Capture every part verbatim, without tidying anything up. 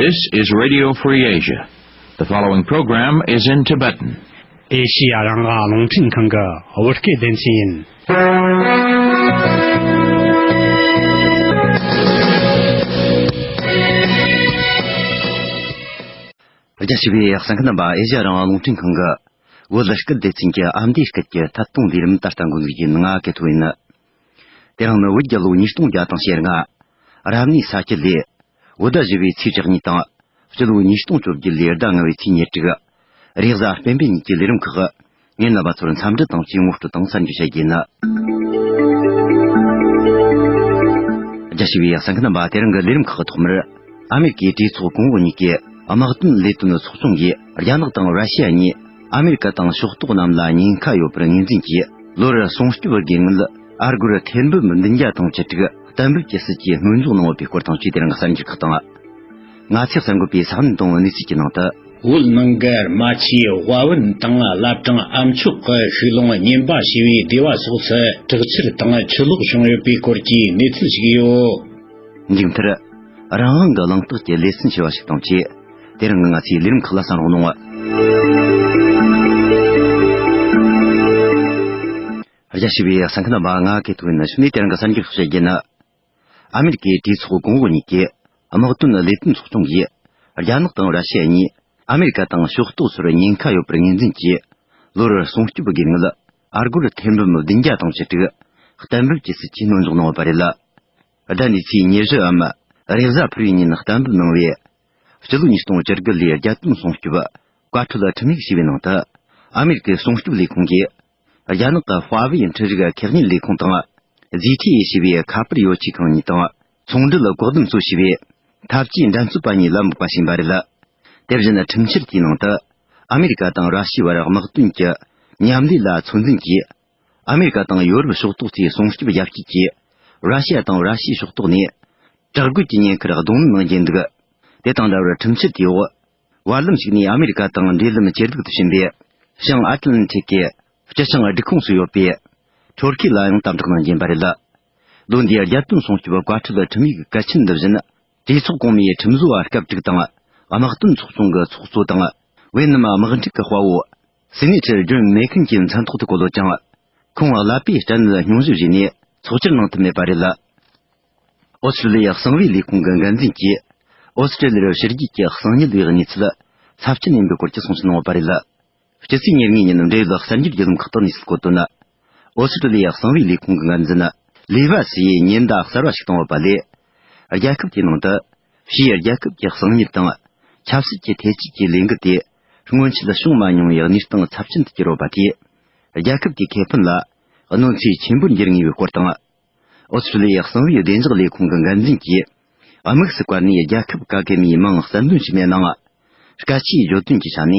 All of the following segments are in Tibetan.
This is Radio Free Asia. The following program is in Tibetan. ཨེ་ཤི་ཡ་རང་དབང་རླུང་འཕྲིན་ཁང་གི་བོད་སྐད་སྡེ་ཚན་ཡིན། རྒྱ་ཆེ་བའི་གསན་མཁན་རྣམ་པ། ཨེ་ཤི་ཡ་རང་དབང་རླུང་འཕྲིན་ཁང་གི་བོད་སྐད་སྡེ་ཚན་གྱི་ཨ་མདོའི་སྐད་ཀྱི་ཐད་གཏོང་ལས་རིམ་ད་ལྟ་འགོ་འཛུགས་ཀྱི་ཡིན། ང་སྐལ་ཐོ་ཡིན། དེ་རིང་ནི་བོད་རྒྱལ་ལོ་ཉིས་སྟོང་བརྒྱ་དང་ཞེ་ལྔ། རབ་གནས་ས་ཁྱི་ལོའི་བོད་ཟླ་བཞི་པའི་ཚེས་བཅུ་གཉིས་དང་། སྤྱི་ལོ་ཉིས་སྟོང་བཅོ་བརྒྱད་ལོའི་ཟླ་ལྔ་པའི་ཚེས་ཉེར་དྲུག། རེས་གཟའ་སྤེན་པའི་ཉིན་གྱི་ལས་རིམ་ཁག་ངས་རྣམ་པ་ཚོར་འཚམས་འདྲི་དང་བཅས་ངོ་སྤྲོད་དང་གསར་འགྱུར་བཤད་རྒྱུ་ཡིན། རྒྱ་ཆེ་བའི་གསན་མཁན་རྣམ་པ། དེ་རིང་གི་ལས་རིམ་ཁག་གི་ཐོག་མར། ཨ་མེ་རི་ཀའི་གྲོས་ཚོགས་གོང་འོག་གཉིས་ཀྱི་དམག་དོན་ལས་དོན་ཚོགས་ཆུང་གིས་རྒྱ་ནག་དང་ར་ཤི་ཡ་གཉིས་ཨ་མེ་རི་ཀ་དང་ཕྱོགས་གཏོགས་རྣམས་ལ་ཉེན་ཁ་ཡོད་པར་ངོས་འཛིན་གྱིས། ལོ་རེར་སྲུང་སྐྱོབ་དགོས་དངུལ་ཨ་སྒོར་ཐེར་འབུམ་བདུན་བརྒྱ་དང་བཅུ་དྲུག་གཏན་འབེབས་ཀྱི་སྲིད་ཇུས་སྣོན་འཇོག་གནང་ཡོད་པའི་སྐོར་དང་བཅས། དེ་རིང་གི་གསར་འགྱུར་ཁག་དང་། ང་ཚོས་གསར་འགོད་པས་ས་གནས་དང་གནས་ཚུལ་གྱི་ནང་དུ། བོད་ནང་གི་རྨ་ཆུའི་དབའ་བན་དང་བླ་བྲང་ཨ་མཆོག་གི་ཤུལ་ལུང་ཉེན་པ་ཞེས་པའི་སྡེ་བ་སོགས་སུ་དྲག་ཆར་དང་ཆུ་ལོག་བྱུང་ཡོད་པའི་སྐོར་གྱི་གནས་ཚུལ་ཞིག་ཡོད། མཇུག་མཐར། རང་དབང་གི་གླེང་སྟེགས་ཀྱི་ལེ་ཚན་ཞེས་པ་ཞིག་དང་བཅས། དེ་རིང་གི་ང་ཚོའི་ལས་རིམ་ཁག་ལ་གསན་རོགས་གནང་། རྒྱ་ཆེ་བའི་གསན་མཁན་རྣམ་པ། ང་སྐལ་ཐོ་ཡིན། གཞུག་ནས་དེ་རིང་གི་གསར་འགྱུར་ཁག་བཤད་རྒྱུ་ཡིན། ཨ་མེ་རི་ཀའི་གྲོས་ཚོགས་གོང་འོག་གཉིས་ཀྱི་དམག་དོན་ལས་དོན་ཚོགས་ཆུང་གིས། རྒྱ་ནག་དང་ར་ཤི་ཡ་གཉིས་ཨ་མེ་རི་ཀ་དང་ཕྱོགས་གཏོགས་ཚོར་ཉེན་ཁ་ཡོད་པར་ངོས་འཛིན་གྱིས། ལོ་རེར་སྲུང་སྐྱོབ་དགོས་དངུལ་ཨ་སྒོར་ཐེར་འབུམ་བདུན་བརྒྱ་དང་བཅུ་དྲུག་གཏན་འབེབས་ཀྱི་སྲིད་ཇུས་སྣོན་འཇོག་གནང་ཡོད་པ་རེད། ཟླ་འདིའི་ཚེས་ཉེར་བཞི་འམ་རེས་གཟའ་ཕུར་བུའི་ཉིན་གཏན་འབེབས་གནང་བའི། སྤྱི་ལོ་ཉིས་སྟོང་བཅུ་དགུ་ལོའི་རྒྱལ་དོན་སྲུང་སྐྱོབ་བཀའ་འཁྲོལ་ཁྲིམས་ཡིག་ཞེས་པའི་ནང་དུ། ཨ་མེ་རི་ཀའི་སྲུང་སྐྱོབ་ལས་ཁུངས་ཀྱིས། རྒྱ་ནག་གི་ཧྭ་ཝེ་འཕྲུལ་རིག་ཁེ་གཉེར་ལས་ཁུངས་དང་། ཟི་ཐི་ཨེ་ཞེས་པའི་ཁ་པར་ཡོ་ཆས་ཁང་གཉིས་དང་། ཚོང་འབྲེལ་བཀག་སྡོམ་གཙོ་ཞེས་པའི་འཐབ་ཇུས་འགྲན་རྩོད་པ་གཉིས་ལ་དམིགས་པ་བྱིན་པ་རེད། དེ་བཞིན་ཁྲིམས་འཆར་དེའི་ནང་དུ། ཨ་མེ་རི་ཀ་དང་ར་ཤི་ཡའི་བར་དམག་དོན་གྱི་མཉམ་ལས་ལ་ཚོད་འཛིན་གྱིས། ཨ་མེ་རི་ཀ་དང་ཡོ་རོབ་ཕྱོགས་གཏོགས་ཚོས་སྲུང་སྐྱོབ་རྒྱབ་སྐྱོར་གྱིས། ར་ཤི་ཡ་དང་ར་ཤི་ཡའི་ཕྱོགས་གཏོགས་ནས། དྲག་རྒོལ་གྱི་ཉེན་ཁར་གདོང་ལེན་གནང་རྒྱུ་འདུག། དེ་དང་འདྲ་བར་ཁྲིམས་འཆར་དེའི་འོག། བར་ལམ་ཞིག་ནས་ཨ་མེ་རི་ཀ་དང་འབྲེལ་ལམ་ཇེ་སྡུག་ཏུ་ཕྱིན་པའི་བྱང་ཨ་ཏི་ལན་ཁྲིག་གི་སྤྱི་བྱང་སྒྲིག་ཁོངས་སུ་ཡོད་པའི་ཐོར་ཁི་ལ་ཡང་དམ་དྲག་གནང་རྒྱུ་ཡིན་པ་རེད། ལོ་འདིའི་རྒྱལ་དོན་སྲུང་སྐྱོབ་བཀའ་ཁྲོལ་ཁྲིམས་ཡིག་གལ་ཆེན་འདི་བཞིན། གྲོས་ཚོགས་གོང་མའི་ཁྲིམས་བཟོ་བ་སྐབས་དྲུག་དང་། དམག་དོན་ཚོགས་ཆུང་གི་ཚོགས་གཙོ་དང་། ཝེ་ནམ་དམག་འཁྲུག་གི་དཔའ་བོ། སེ་ནེ་ཊར་ཇོན་མེ་ཁན་གྱི་མཚན་ཐོག་ཏུ་བཀོད་ཡོད་ཀྱང་། ཁོང་ཀླད་པའི་སྐྲན་ནད་སྙུང་གཞི་བྱས་ནས་ཚོགས་བཅར་གནང་ཐུབ་མེད་པ་རེད། ཨོ་སི་ཀྲི་ལི་ཡའི་གསང་བའི་ལས་ཁུངས་ཀྱི་འགན་འཛིན་གྱིས། ཨོ་སི་ཀྲི་ལི་ཡར་ཕྱི་རྒྱལ་གྱི་གསང་ཉུལ་བའི་གནས་ཚུལ་ཚབས་ཆེན་ཡིན་པའི་སྐོར་གྱི་གསུང་བཤད་གནང་ཡོད་པ་རེད། སྤྱི་ཚེས་ཉེར་གཉིས་ཉིན་འབྲེལ་ཡོད་གསར་འགྱུར་བརྒྱུད་ལམ་ཁག་ཏུ་གནས་ཚུལ་བཀོད་དོན། ཨོ་སི་ཀྲི་ལི་ཡ་གསང་བའི་ལས་ཁུངས་ཀྱི་འགན་འཛིན་ལི་ཝ་སི་ཡིས་ཉེན་བརྡ་གསར་བ་ཞིག་བཏང་ཡོད་པ་ལས། རྒྱལ་ཁབ་དེའི་ནང་དུ་ཕྱིའི་རྒྱལ་ཁབ་ཀྱི་གསང་ཉུལ་དང་ཆབ་སྲིད་ཀྱི་ཐེ་ཇུས་ཀྱི་ལས་འགུལ་དེ་སྔོན་ཆད་བྱུང་མ་མྱོང་བའི་གནས་སྟངས་ཚབས་ཆེན་དུ་གྱུར་ཡོད་པ་དེས། རྒྱལ་ཁབ་ཀྱི་ཁེ་ཕན་ལ་གནོད་འཚེ་ཆེན་པོར་འགྱུར་ངེས་པའི་སྐོར་དང་། ཨོ་སི་ཀྲི་ལི་ཡའི་གསང་བའི་བདེ་འཇགས་ལས་ཁུངས་ཀྱི་འགན་འཛིན་གྱིས། དམིགས་སུ་བཀར་ནས་རྒྱལ་ཁབ་ག་གེ་མོའི་མིང་གསལ་འདོན་བྱས་མེད་ནའང་། སྐད་ཆའི་བརྗོད་དོན་གྱི་ཆ་ནས།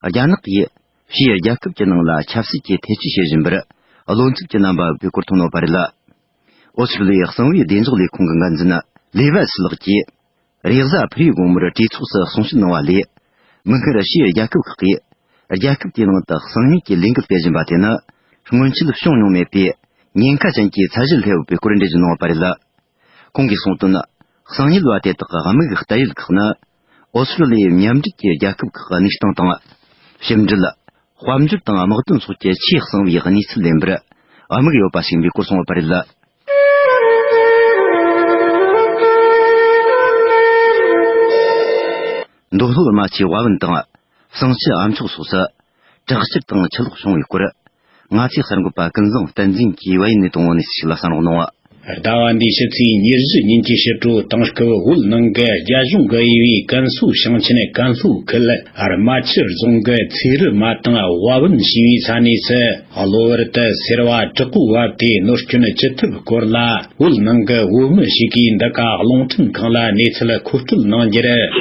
རྒྱ་ནག་གིས་ཕྱིའི་རྒྱལ་ཁབ་ཀྱི་ནང་ལ་ཆབ་སྲིད་ཀྱི་ཐེ་ཇུས་བྱེད་བཞིན་པར། བློ་འཚབ་ཀྱི་རྣམ་པ་འབུལ་སྐོར་ཐོན་ཡོད་པ་རེད། ཨོ་སི་ཀྲི་ལི་ཡའི་གསང་བའི་བདེ་འཇགས་ལས་ཁུངས་ཀྱི་འགན་འཛིན་ལི་ཝ་སི་ལགས་ཀྱིས། རེས་གཟའ་ཕུར་བུའི་དགོང་མོར་གྲོས་ཚོགས་སུ་གསུང་བཤད་གནང་བ་ལས། མིག་སྔར་ཕྱིའི་རྒྱལ་ཁབ་ཁག་གིས། རྒྱལ་ཁབ་དེའི་ནང་དུ་གསང་ཉུལ་གྱི་ལས་འགུལ་སྤེལ་བཞིན་པ་དེ་ནི། སྔོན་ཆད་བྱུང་མྱོང་མེད་པའི་ཉེན་ཁ་ཅན་གྱི་ཚད་གཞི་སླེབས་ཡོད་པའི་སྐོར་འགྲེལ་བརྗོད་གནང་ཡོད་པ་རེད། ཁོང་གིས་གསུངས་དོན། གསང་ཉུལ་བ་དེ་དག་གི་དམིགས་གཏད་ཡུལ་ཁག་ནི། ཨོ་སི་ཀྲི་ལི་ཡའི་མཉམ་འབྲེལ་གྱི་རྒྱལ་ཁབ་ཁག་གི་གནས་སྟངས་དང་། ཕྱི་འབྲེལ། དཔལ་འབྱོར་དང་དམག་དོན་སོགས་ཀྱི་ཆེས་གསང་བའི་གནས་ཚུལ་ལེན་པར་དམིགས་ཡོད་པ་ཞིག་ཡིན་པའི་སྐོར་གསུངས་ཡོད་པ་རེད། མདོ་སྟོད་རྨ་ཆུའི་དབའ་བན་དང་བྱང་ཆུ་ཨ་མཆོག་སོགས་སུ་དྲག་ཆར་དང་ཆུ་ལོག་བྱུང་བའི་སྐོར། ང་ཚོའི་གསར་འགོད་པ་ཀུན་བཟང་བསྟན་འཛིན་གྱིས་བལ་ཡུལ་ནས་བཏང་བའི་གནས་ཚུལ་ཞིག་ལ་གསན་རོགས་གནང་། ཟླ་བ་འདིའི་ཕྱི་ཚེས་ཉེར་བཞི་ཉིན་གྱི་ཕྱི་དྲོ་དེང་སྐབས་བོད་ནང་གི་རྒྱ་གཞུང་གི་དབྱེ་བའི་ཀན་སུའུ་ཞིང་ཆེན་ཀན་ལྷོ་ཁུལ་རྨ་ཆུ་རྫོང་གི་ཚེ་རི་མ་དང་དབའ་བན་ཞེས་པའི་ས་གནས་སུ། གློ་བུར་དུ་སེར་བ་དྲག་པོ་བབས་ཏེ་གནོད་སྐྱོན་ཅི་ཐེབས་སྐོར་ལ། བོད་ནང་གི་བོད་མི་ཞིག་གིས་འདི་ག་རླུང་འཕྲིན་ཁང་ལ་གནས་ཚུལ་མཁོ་སྤྲོད་གནང་རྒྱུར།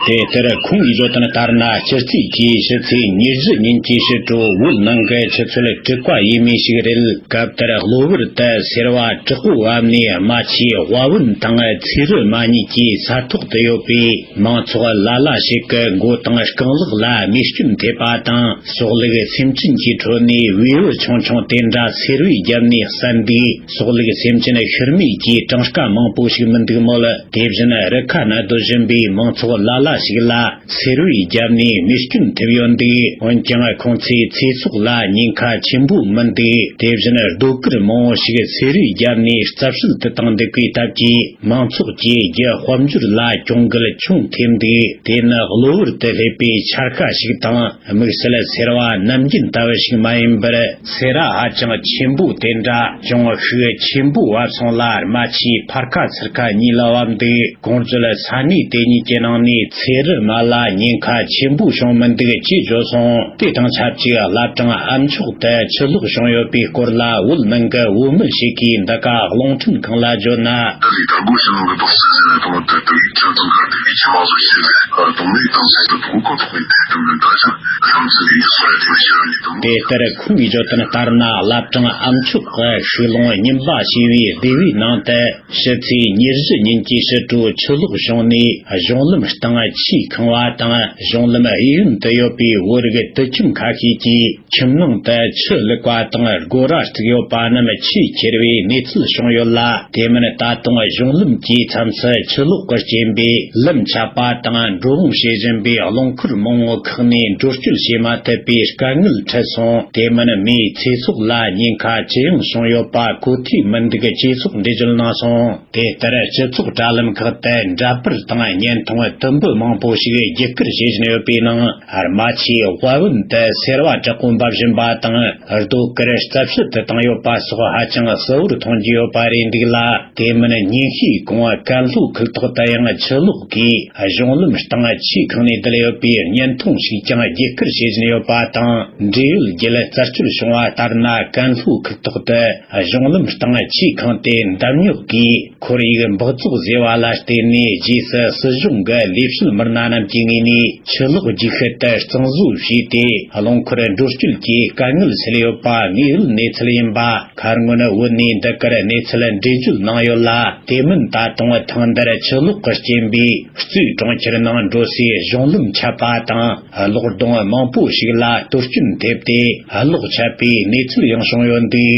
དེ་ལྟར་ཁོང་གིས་བརྗོད་དོན་ལྟར་ན། སྤྱི་རྩིས་ཀྱི་ཕྱི་ཚེས་ཉེར་བཞི་ཉིན་གྱི་ཕྱི་དྲོ་བོད་ནང་གི་ཆུ་ཚོད་དྲུག་པ་ཡས་མས་ཤིག་རེད། སྐབས་དེར་གློ་བུར་དུ་སེར་བ་དྲག་པོ་བབས་ནས། རྨ་ཆུའི་དཔལ་བུན་དང་ཚེ་རི་རྨ་གཉིས་ཀྱི་ས་ཐོག་ཏུ་ཡོད་པའི་མང་ཚོགས་ལ་ལ་ཞིག་གི་མགོ་དང་རྐང་ལག་ལ་རྨས་སྐྱོན་ཐེབས་པ་དང་། སྲོག་ལུག་སེམས་ཅན་གྱི་ཁྲོད་ནས་བེའུ་ཆུང་ཆུང་དེ་འདྲ་སེར་བའི་རྒྱབ་ནས་བསད་འདུག་སྲོག་ལུག་སེམས་ཅན་ཤི་རྨས་ཀྱི་གྲངས་ཀ་མང་པོ་ཞིག་མི་འདུག་མོད། དེ་བཞིན་རི་ཁ་ན་སྡོད་བཞིན་པའི་མང་ཚོགས་ལ་ལ་ཞིག་ལ་སེར་བའི་རྒྱབ་ནས་རྨས་སྐྱོན་ཐེབས་ཡོད་འདུག་འོན་ཀྱང་ཁོང་ཚོའི་ཚེ་སྲོག་ལ་ཉེན་ཁ་ཆེན་པོ་མི་འདུག་དེ་བཞིན་སྡོད་གུར་མང་བོ་ཞིག་སེར་བའི་རྒྱབ་ནས་རྩ་བཤལ་དུ་བཏང་འདུག་པའི་སྟབས་ཀྱིས། མང་ཚོགས་ཀྱི་རྒྱུ་དཔལ་འབྱོར་ལ་གྱོང་གུད་ཆུང་ཐེབས་འདུག་དེ་ནི་གློ་བུར་དུ་སླེབས་པའི་འཕྱར་ཀ་ཞིག་དང་། དམིགས་བསལ་སེར་བ་ནམ་རྒྱུན་ལྟ་བུ་ཞིག་མ་ཡིན་པར། སེར་བ་ཧ་ཅང་ཆེན་པོ་དེ་འདྲ་ཅུང་ཤུགས་ཆེན་པོ་བབས་སོང་ལ། རྨ་ཆུའི་ཕར་ཁ་ཚུར་ཁ་གཉིས་ལ་བབས་འདུག་གོང་བརྗོད་ས་གནས་དེ་གཉིས་ཀྱི་ནང་ནས་ཚེ་རི་རྨ་ལ་ཉེན་ཁ་ཆེན་པོ་བྱུང་མི་འདུག་ཅེས་བརྗོད་སོང་། དེ་དང་ཆབས་ཅིག་བླ་བྲང་ཨ་མཆོག་ཏུ་ཆུ་ལོག་བྱུང་ཡོད་པའི་སྐོར་ལ། བོད་ནང་གི་བོད་མི་ཞིག་གིས་འདི་ག་རླུང་འཕྲིན་ཁང་ལ་བརྗོད་ན། ད་ལྟའི་དར་གོ་ཕྱི་ནང་གི་རྡོག་རྩ་ཟེར་ནས་དང་། ད་ལྟ་བའི་ཁྱབ་ཚང་གར་བསྡད་པའི་ཁྱིམ་མང་ཚོ་ཞིག་ལས་དོན་མེད་དང་ཚད་དུ་དོ་ཁོ་ཐོག་ནས་དེ་དུམ་རེ་ད་ཆ་ཁྱམས་ཚུལ་ལས་ཡིན་སོ་ཡ་དེ་མི་ཤེས་ར་ནི་དང་། དེ་ལྟར་ཁོང་གིས་བརྗོད་དོན་ལྟར་ན། བླ་བྲང་ཨ་མཆོག་གི་ཤུལ་ལུང་རྙིང་པ་ཞེས་པའི་སྡེ་བའི་ནང་དུ་ཕྱི་ཚེས་ཉེར་བཞི་ཉིན་གྱི་ཕྱི་དྲོ་ཆུ་ལོག་བྱུང་ནས། གཞུང་ལམ་སྟེང་ཆུས་ཁེངས་པ་དང་། གཞུང་ལམ་གཡས་གཡོན་དུ་ཡོད་པའི་བོད་རིགས་དུད་ཁྱིམ་ཁ་ཤས་ཀྱིས། ཁྱིམ་ནང་དུ་ཆུ་བླུགས་པ་དང་སྒོ་ར་བཙུགས་ཡོད་པ་རྣམས་ཆུས་ཁྱེར་བའི་གནས་ཚུལ་བྱུང་ཡོད་ལ། དེ་མིན་ད་དུང་གཞུང་ལམ་གྱི་མཚམས་སུ་ཆུ་ལོག་གི་རྐྱེན་པས་ལམ་ཆད་པ་དང་། འགྲོ་འོང་བྱེད་བཞིན་པའི་རླངས་འཁོར་མང་བོ་ཁག་ནས་འགྲོ་སྐྱོད་བྱེད་མ་ཐུབ་པའི་དཀའ་ངལ་འཕྲད་སོང་། དེ་མིན་མིའི་ཚེ་སྲོག་ལ་ཉེན་ཁ་ཅི་ཡང་བྱུང་ཡོད་པ་གོ་ཐོས་མི་འདུག་ཅེས་སོགས་འགྲེལ་བརྗོད་གནང་སོང་། དེ་ལྟར་སྤྱི་ཚོགས་དྲ་ལམ་ཁག་ཏུ་འདྲ་པར་དང་བརྙན་ཐུང་དུམ་བུ་མང་པོ་ཞིག་བརྒྱུད་བསྐུར་བྱེད་བཞིན་ཡོད་པའི་ནང་། རྨ་ཆུའི་དཔལ་བུན་དུ་སེར་བ་དྲག་པོ་འབབ་བཞིན་པ་དང་། རྡོ་གུར་རྩ་བཤལ་དུ་བཏང་ཡོད་པ་སོགས་ཧ་ཅང་གསལ་བོར་མཐོང་རྒྱུ་ཡོད་པ་རེད་འདུག་ལ། དེ་མིན་ཉིན་ཤས་གོང་ཀན་ལྷོ་ཁུལ་ཐོག་ཏུ་ཡང་ཆུ་ལོག་གིས་གཞུང་ལམ་སྟེང་ཆུས་ཁེངས་ནས་བསྡད་ཡོད་པའི་བརྙན་ཐུང་ཞིག་ཀྱང་བརྒྱུད་བསྐུར་བྱེད་བཞིན་ཡོད་པ་དང་། འབྲེལ་ཡོད་བརྒྱུད་རྩད་གཅོད་བྱུང་བ་ལྟར་ན། ཀན་ལྷོ་ཁུལ་ཐོག་ཏུ་གཞུང་ལམ་སྟེང་ཆུས་ཁེངས་ཏེ། འདམ་རྙོག་གིས་ཁོར་ཡུག་འབག་བཙོག་བཟོས་པ་ལ་བརྟེན་ནས། རྗེས་སུ་སྲིད་གཞུང་གི་ལས་བྱེད་མི་སྣ་རྣམས་ཀྱི་ངོས་ནས་ཆུ་ལོག་རྗེས་ཤུལ་དུ་གཙང་བཟོ་བྱས་ཏེ། རླངས་འཁོར་འགྲོ་སྐྱོད་ཀྱི་དཀའ་ངལ་སེལ་ཡོད་པ་དངོས་ཡོད་གནས་ཚུལ་ཡིན་པ། མཁར་སྔོན་བོད་ནས་འདི་གར་གནས་ཚུལ་འགྲེལ་བརྗོད་གནང་ཡོད་ལ། དེ་མིན་ད་དུང་ཐེངས་འདིར་ཆུ་ལོག་གི་རྐྱེན་པས་གཙོས་གྲོང་ཁྱེར་ནང་འགྲོ་སའི་གཞུང་ལམ་ཆད་པ་དང་། གློག་སྡོང་མང་པོ་ཞིག་ལ་གཏོར་སྐྱོན་ཐེབས་ཏེ། གློག་ཆད་པའི་གནས་ཚུལ་ཡང་བྱུང་ཡོད་འདུག་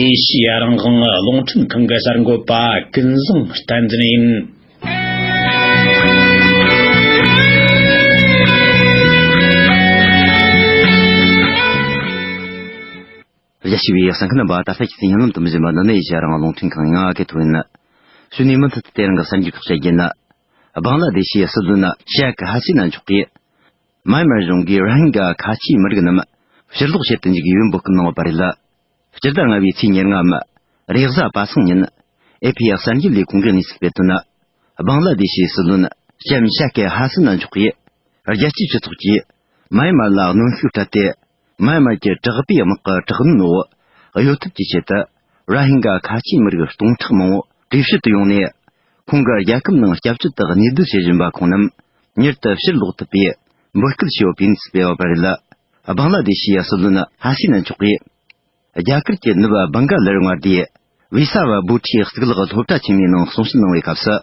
ཨེ་ཤི་ཡ་རང་དབང་རླུང་འཕྲིན་ཁང་གི་གསར་འགོད་པ་ཀུན་བཟང་བསྟན་འཛིན་ཡིན། རྒྱ་ཆེ་བའི་གསན་མཁན་རྣམ་པ། ད་ལྟ་ཁྱེད་ཚོས་སྙན་ལམ་དུ་མི་བཞིན་པ་འདི་ནི་ཨེ་ཤ་ཡ་རང་དབང་རླུང་འཕྲིན་ཁང་ཡིན། ང་གི་ཐོ་ཡིན། གཞུག་ནས་མུ་མཐུད་དུ་དེ་རིང་གི་གསར་འགྱུར་ཁག་བཤད་རྒྱུ་ཡིན། སྦང་ལ་དེ་ཤི་ཡའི་སྲིད་བློན་ཤེག་ཧ་སི་ན་མཆོག་གིས། མཱ་ཡན་མར་གཞུང་གིས་ར་ཧིང་ག་ཁ་ཆེའི་མི་རིགས་རྣམས་ཕྱིར་ལོག་བྱེད་དུ་འཇུག་དགོས་པའི་འབོད་སྐུལ་གནང་ཡོད་པ་རེད། སྤྱི་ཟླ་ལྔ་པའི་ཚེས་ཉེར་ལྔའམ། རེས་གཟའ་པ་སངས་ཉིན། ཨེ་ཕི་ཡ་གསར་འགྱུར་ལས་ཁུངས་ཀྱིས་གནས་ཚུལ་སྤེལ་དོན། སྦང་ལ་དེ་ཤི་ཡའི་སྲིད་བློན་ལྕམ་ཤ་ཀེ་ཧ་སི་ན་མཆོག་གིས། རྒྱལ་སྤྱིའི་སྤྱི་ཚོགས་ཀྱིས་མཱ་ཡན་མར་ལ་གནོན་ཤུགས་སྤྲད་དེ། མཱ་ཡན་མར་གྱི་དྲག་པོའི་དམག་གི་དྲག་གནོན་འོག་གཡོལ་ཐབས་ཀྱི་ཆེད་དུ། ར་ཧིང་ག་ཁ་ཆེའི་མི་རིགས་སྟོང་ཕྲག་མང་བོ་གྲོས་བྱེད་དུ་ཡོང་ནས། ཁོང་གི་རྒྱལ་ཁབ་ནང་སྐྱབས་བཅོལ་དུ་གནས་སྡོད་བྱེད་བཞིན་པ་ཁོང་རྣམས་མྱུར་དུ་ཕྱིར་ལོག་ཐུབ་པའི་འབོད་སྐུལ་བྱས་ཡོད་པའི་གནས་ཚུལ་སྤེལ་ཡོད་པ་རེད། སྦང་ལ་དེ་ཤི་ཡའི་སྲིད་བློན་ཧ་སི་ན་མཆོག་གིས། རྒྱ་གར་གྱི་ནུབ་སྦང་ག་ལར་མངའ་སྡེའི་བི་ས་བ་བྷུ་ཁྲིའི་གཙུག་ལག་སློབ་གྲྭ་ཆེན་མོའི་ནང་གསུང་བཤད་གནང་བའི་སྐབས་སུ།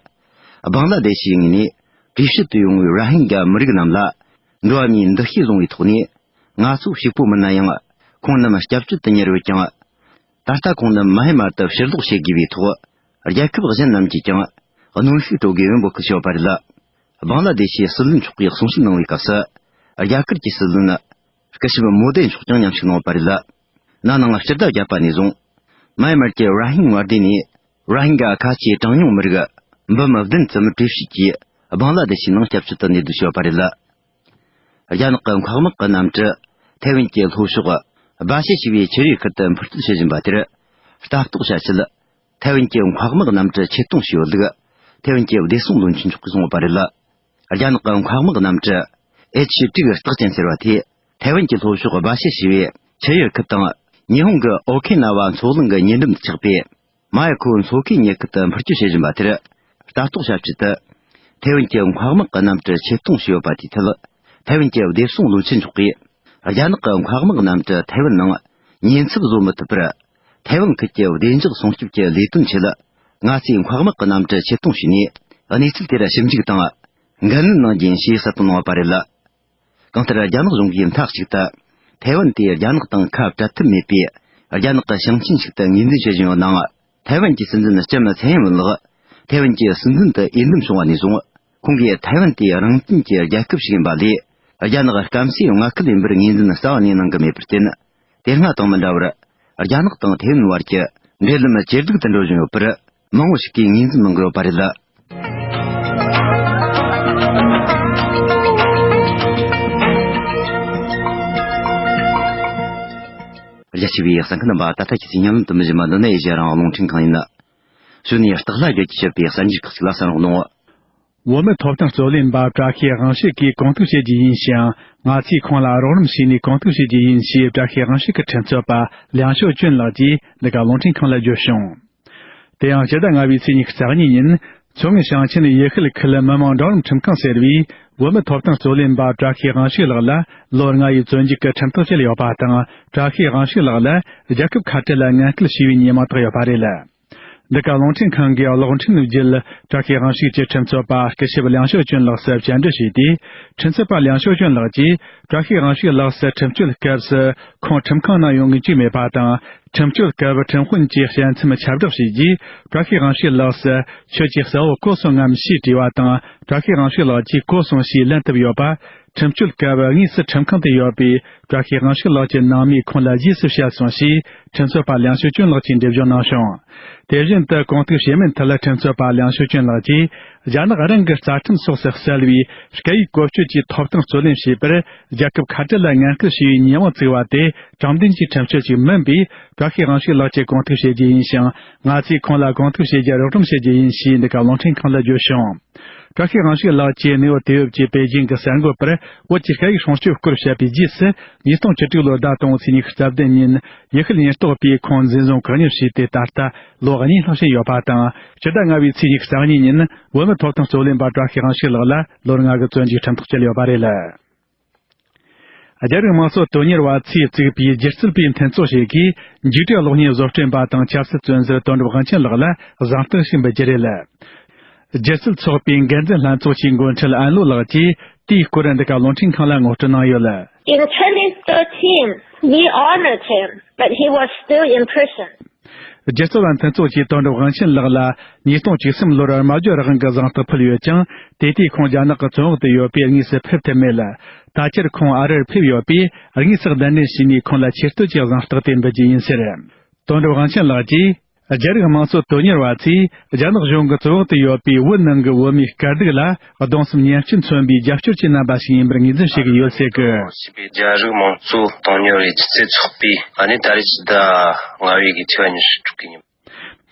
སྦང་ལ་དེ་ཤི་ཡའི་ངོས་ནས་གྲོས་བྱེད་དུ་ཡོང་བའི་ར་ཧིང་ག་མི་རིགས་རྣམས་ལ། འགྲོ་བ་མིའི་འདུ་ཤེས་བཟུང་བའི་ཐོག་ནས། ང་ཚོ་གཅིག་པོ་མིན་ན་ཡང་། ཁོང་རྣམས་སྐྱབས་བཅོལ་དུ་གཉེར་ཡོད་ཀྱང་། ད་ལྟ་ཁོང་རྣམས་མ་ཧེ་མར་དུ་ཕྱིར་ལོག་བྱེད་དགོས་པའི་ཐོག་རྒྱལ་ཁབ་གཞན་རྣམས་ཀྱིས་ཀྱང་གནོན་ཤུགས་སྤྲོད་དགོས་པའི་འབོད་སྐུལ་བྱས་ཡོད་པ་རེད། སྦང་ལ་དེ་ཤི་ཡའི་སྲིད་བློན་མཆོག་གིས་གསུང་བཤད་གནང་བའི་སྐབས་སུ། རྒྱ་གར་གྱི་སྲིད་བློན་སྐུ་ཞབས་མོ་དེ་མཆོག་ཀྱང་མཉམ་ཞུགས་གནང་བ་རེད། ན་ནིང་སྤྱི་ཟླ་བརྒྱད་པ་ནས་བཟུང་། མཱ་ཡན་མར་གྱི་ར་ཧིང་མངའ་སྡེ་ནས་ར་ཧིང་ག་ཁ་ཆེའི་གྲངས་ཉུང་མི་རིགས་འབུམ་བདུན་ཙམ་གྲོས་བྱས་ཀྱིས་སྦང་ལ་དེ་ཤི་ནང་སྐྱབས་བཅོལ་དུ་གནས་སྡོད་བྱས་ཡོད་པ་རེད། རྒྱ་ནག་གི་འཕགས་དམག་གི་གནམ་གྲུ་ཐའེ་ཝན་གྱི་ལྷོ་ཕྱོགས་སྦ་ཤེ་ཞེས་པའི་ཆུ་ཡུར་ཁུལ་དུ་འཕུར་སྐྱོད་བྱེད་བཞིན་པ་དེར་ལྟ་རྟོག་བྱ་ཆེད། ཐའེ་ཝན་གྱི་འཕགས་དམག་གནམ་གྲུ་ཆེད་གཏོང་བྱས་ཡོད་ལུགས་ཐའེ་ཝན་གྱི་བདེ་སྲུང་བློན་ཆེན་མཆོག་གིས་གསུངས་ཡོད་པ་རེད། རྒྱ་ནག་གི་འཕགས་དམག་གནམ་གྲུ་ཨེཆ་དྲུག་རྟགས་ཅན་ཟེར་བ་དེས་ཐའེ་ཝན་གྱི་ལྷོ་ཕྱོགས་སྦ་ཤེ་ཞེས་པའི་ཆུ་ཡུར་ཁུལ་དང་ཉི་ཧོང་གི་ཨོ་ཁེ་ན་ཝ་མཚོ་གླིང་གི་ཉེ་འགྲམ་དུ་ཆགས་པའི་མ་ཡ་ཁོ་མཚོ་ཁའི་ཉེ་ཁུལ་དུ་འཕུར་སྐྱོད་བྱེད་བཞིན་པ་དེར་ལྟ་རྟོག་བྱ་ཆེད་དུ། ཐའེ་ཝན་གྱི་མཁའ་དམག་གི་གནམ་གྲུ་ཆེད་གཏོང་བྱས་ཡོད་པ་དེའི་ཐད། ཐའེ་ཝན་གྱི་བདེ་སྲུང་བློན་ཆེན་མཆོག་གིས། རྒྱ་ནག་གི་མཁའ་དམག་གནམ་གྲུ་ཐའེ་ཝན་ནང་ཉེན་ཚབས་བཟོ་མི་ཐུབ་པར། ཐའེ་ཝན་ཁུལ་གྱི་བདེ་འཇགས་སྲུང་སྐྱོབ་ཀྱི་ལས་དོན་ཆེད། ང་ཚོས་མཁའ་དམག་གི་གནམ་གྲུ་ཆེད་གཏོང་བྱས་ནས། གནས་ཚུལ་དེར་ཞིབ་འཇུག་དང་། འགན་ལེན་གནང་རྒྱུ་ཡིན་ཞེས་གསལ་སྟོན་གནང་བ་རེད། གང་ལྟར། རྒྱ་ནག་གཞུང་གིས་མཐའ་གཅིག་ཏུ། ཐའེ་ཝན་དེ་རྒྱ་ནག་དང་ཁ་བྲལ་ཐབས་མེད་པའི་རྒྱ་ནག་གི་ཞིང་ཆེན་ཞིག་ཏུ་ངོས་འཛིན་བྱེད་བཞིན་ཡོད་ནའང་། ཐའེ་ཝན་གྱི་སྲིད་འཛིན་ལྕམ་ཚའེ་ཡིན་ཝེན་ལགས། ཐའེ་ཝན་གྱི་སྲིད་འཛིན་དུ་འོས་འདེམས་བྱུང་བ་ནས་བཟུང་། ཁོང་གིས་ཐའེ་ཝན་དེ་རང་བཙན་གྱི་རྒྱལ་ཁབ་ཞིག་ཡིན་པ་ལས། རྒྱ་ནག་སྐམ་སའི་མངའ་ཁུལ་ཡིན་པར་ངོས་འཛིན་རྩ་བ་ནས་གནང་གི་མེད་པར་བརྟེན། དེ་སྔ་དང་མི་འདྲ་བར། རྒྱ་ནག་དང་ཐའེ་ཝན་བར་གྱི་འབྲེལ་ལམ་ཇེ་སྡུག་ཏུ་འགྲོ་བཞིན་ཡོད་པར། མང་བོ་ཞིག་གིས་ངོས་འཛིན་གནང་གི་ཡོད་པ་རེད། རྒྱ་ཆེ་བའི་གསན་མཁན་རྣམ་པ། ད་ལྟ་ཁྱེད་ཚོས་ཉན་ལམ་དུ་མི་བཞིན་མ་འདོད་ན་ཨེ་ཤེ་ཡ་རང་དབང་རླུང་འཕྲིན་ཁང་ཡིན། གཞུག་ནས་སྟག་ལྷ་རྒྱལ་གྱིས་བཤད་པའི་གསར་འགྱུར་ཁག་ཅིག་ལ་གསན་རོགས་གནང་། བོད་མིའི་ཐོབ་ཐང་རྩོད་ལེན་པ་བཀྲ་ཤིས་དབང་ཕྱུག་གིས་གོང་ཐུག་བྱེད་རྒྱུ་ཡིན་ཞིང་། ང་ཚོས་ཁོང་ལ་རོགས་རམ་བྱས་ནས་གོང་ཐུག་བྱེད་རྒྱུ་ཡིན་ཞེས་བཀྲ་ཤིས་དབང་ཕྱུག་གི་ཁྲིམས་རྩོད་པ་ལིའང་ཞའོ་ཅུན་ལགས་ཀྱིས་འདི་ག་རླུང་འཕྲིན་ཁང་ལ་བརྗོད་བྱུང་། དེ་ཡང་ཕྱི་ཟླ་ལྔ་པའི་ཚེས་ཉི་ཤུ་རྩ་གཉིས་ཉིན། མཚོ་སྔོན་ཞིང་ཆེན་ཡུལ་ཤུལ་ཁུལ་མི་དམངས་འབྲིང་རིམ་ཁྲིམས་ཁང་ཟེར་བས། བོད་མིའི་ཐོབ་ཐང་རྩོད་ལེན་པ་བཀྲ་ཤིས་དབང་ཕྱུག་ལགས་ལ་ལོ་ལྔ་ཡི་བཙོན་འཇུག་གི་ཁྲིམས་ཐག་བཅད་ཡོད་པ་དང་། བཀྲ་ཤིས་དབང་ཕྱུག་ལགས་ལ་རྒྱལ་ཁབ་ཁ་བྲལ་ལ་ངན་སྐུལ་བྱས་པའི་ཉེས་མིང་བཏགས་ཡོད་པ་རེད། འདི་ག་རླུང་འཕྲིན་ཁང་གིས་གློག་འཕྲིན་བརྒྱུད། བཀྲ་ཤིས་དབང་ཕྱུག་གྱི་ཁྲིམས་རྩོད་པ་སྐུ་ཞབས་ལིའང་ཞའོ་ཅུན་ལགས་སུ་བཅར་འདྲི་བྱས་ཏེ། ཁྲིམས་རྩོད་པ་ལིའང་ཞའོ་ཅུན་ལགས་ཀྱིས། བཀྲ་ཤིས་དབང་ཕྱུག་ལགས་སུ་ཁྲིམས་གཅོད་སྐབས་སུ་ཁོང་ཁྲིམས་ཁང་ནང་ཡོང་མཁན་བཅས་མེད་པ་དང་། ཁྲིམས་གཅོད་སྐབས་ཁྲིམས་དཔོན་གྱིས་དཔྱད་མཚམས་ཁྱབ་བསྒྲགས་བྱས་རྗེས། བཀྲ་ཤིས་དབང་ཕྱུག་ལགས་སུ་ཁྱོད་ཀྱིས་གསལ་བོ་གོ་སོང་ངམ་ཞེས་དྲིས་པ་དང་། བཀྲ་ཤིས་དབང་ཕྱུག་ལགས་ཀྱིས་གོ་སོང་ཞེས་ལན་བཏབ་ཡོད་པ། ཁྲིམས་གཅོད་སྐབས་དངོས་སུ་ཁྲིམས་ཁང་དུ་ཡོད་པའི་བཀྲ་ཤིས་དབང་ཕྱུག་ལགས་ཀྱི་ནང་མིས་ཁོང་ལ་རྗེས་སུ་བཤད་སོང་ཞེས་ཁྲིམས་རྩོད་པ་ལིའང་ཞའོ་ཅུན་ལགས་ཀྱིས་འགྲེལ་བརྗོད་གནང་བྱུང་། དེ་བཞིན་དུ་གོང་ཐུག་བྱེད་མིན་ཐད་ལ་ཁྲིམས་རྩོད་པ་ལིའང་ཞའོ་ཅུན་ལགས་ཀྱིས། རྒྱ་ནག་རང་གི་རྩ་ཁྲིམས་སོགས་སུ་གསལ་བའི་སྐད་ཡིག་བཀོལ་སྤྱོད་ཀྱི་ཐོབ་ཐང་རྩོད་ལེན་བྱས་པར། རྒྱལ་ཁབ་ཁ་བྲལ་ལ་ངན་སྐུལ་བྱས་པའི་ཉེས་མིང་བཙུགས་པ་དེ་དྲང་བདེན་གྱི་ཁྲིམས་གཅོད་ཅིག་མིན་པས། བཀྲ་ཤིས་དབང་ཕྱུག་ལགས་ཀྱིས་གོང་ཐུག་བྱེད་རྒྱུ་ཡིན་ཞིང་། ང་ཚོས་ཁོང་ལ་གོང་ཐུག་བྱེད་རྒྱུར་རོགས་རམ་བྱེད་རྒྱུ་ཡིན་ཞེས་འདི་ག་རླུང་འཕྲིན་ཁང་ལ་བརྗོད་བྱུང་། བཀྲ་ཤིས་དབང་ཕྱུག་ལགས་ཀྱིས་གནས་བབ་དེ་བབ་ཀྱི་པེ་ཅིང་གི་གསར་འགོད་པར། བོད་ཀྱི་སྐད་ཡིག་སྲུང་སྐྱོབ་སྐོར་བཤད་པའི་རྗེས་སུ། ཉིས་སྟོང་བཅུ་དྲུག་ལོའི་ཟླ་དང་པོའི་ཚེས་ཉི་ཤུ་རྩ་བདུན་ཉིན། ཡུལ་ཤུལ་ཉེན་རྟོག་པས་ཁོང་འཛིན་བཟུང་བཀག་ཉར་བྱས་ཏེ། ད་ལྟ་ལོ་གཉིས་ལྷག་ཕྱིན་ཡོད་པ་དང་། ཕྱི་ཟླ་ལྔ་པའི་ཚེས་ཉི་ཤུ་རྩ་གཉིས་ཉིན། བོད་མིའི་ཐོབ་ཐང་རྩོད་ལེན་པ་བཀྲ་ཤིས་དབང་ཕྱུག་ལགས་ལ་ལོ་ལྔ་གི་བཙོན་འཇུག་ཁྲིམས་ཐག་བཅད་ཡོད་པ་རེད། རྒྱ་རིགས་དམངས་གཙོ་དོན་གཉེར་བ་ཚོས་བཙུགས་པའི་སྒྱུ་རྩལ་པའི་མཐུན་ཚོགས་ཤིག་གིས། འཇིགས་བྲལ་གློག་བརྙན་བཟོ་སྐྲུན་པ་དང་ཆབ་སྲིད་བཙོན་ཟུར་དོན་གྲུབ་དབང་ཆེན་ལགས་ལ་གཟེངས་རྟགས་ཤིག་འབུལ་རྒྱུ་རེད། སྒྱུ་རྩལ་ཚོགས་པའི་འགན་འཛིན་ལྷན་ཚོགས་ཀྱི་འགོ་ཁྲིད་ཨན་ལོ་ལགས་ཀྱིས་དེའི་སྐོར་འདི་ག་རླུང་འཕྲིན་ཁང་ལ་ངོ་སྤྲོད་གནང་ཡོད། In twenty thirteen, we honored him, but he was still in prison. སྒྱུ་རྩལ་བ་མཐུན་ཚོགས་ཀྱིས་དོན་གྲུབ་དབང་ཆེན་ལགས་ལ་ཉིས་སྟོང་བཅུ་གསུམ་ལོར་སྨྲ་བརྗོད་རང་དབང་གི་གཟེངས་རྟགས་ཕུལ་ཡོད་ཀྱང་། དེ་དུས་ཁོང་རྒྱ་ནག་གི་བཙོན་འོག་ཏུ་ཡོད་པས་དངོས་སུ་ཕེབས་ཐུབ་མེད། ད་ཆར་ཁོང་ཨ་རིར་ཕེབས་ཡོད་པས། དངོས་སུ་གདན་འདྲེན་བྱས་ནས་ཁོང་ལ་ཆེ་བསྟོད་ཀྱི་གཟེངས་རྟགས་དེ་འབུལ་རྒྱུ་ཡིན་ཟེར། དོན་གྲུབ་དབང་ཆེན་ལགས་ཀྱིས། རྒྱ་རིགས་དམངས་གཙོ་དོན་གཉེར་བ་ཚོས་རྒྱ་ནག་གཞུང་གི་བཙོན་འོག་ཏུ་ཡོད་པའི་བོད་ནང་གི་བོད་མིའི་དཀའ་སྡུག་ལ་གདུང་སེམས་མཉེན་སྐྱེད་མཚོན་པའི་རྒྱབ་སྐྱོར་གྱི་རྣམ་པ་ཞིག་ཡིན་པར་ངོས་འཛིན་བྱེད་ཀྱི་ཡོད་ཟེར་གི། རྒྱ་རིགས་དམངས་གཙོ་དོན་གཉེར་བའི་སྒྱུ་རྩལ་ཚོགས་པས་ཨ་ནི་ད་རེས་ཀྱི་ཟླ་ལྔ་པའི་གི་ཚེས་པ་ཉི་ཤུ་དྲུག་གི་ཉིན།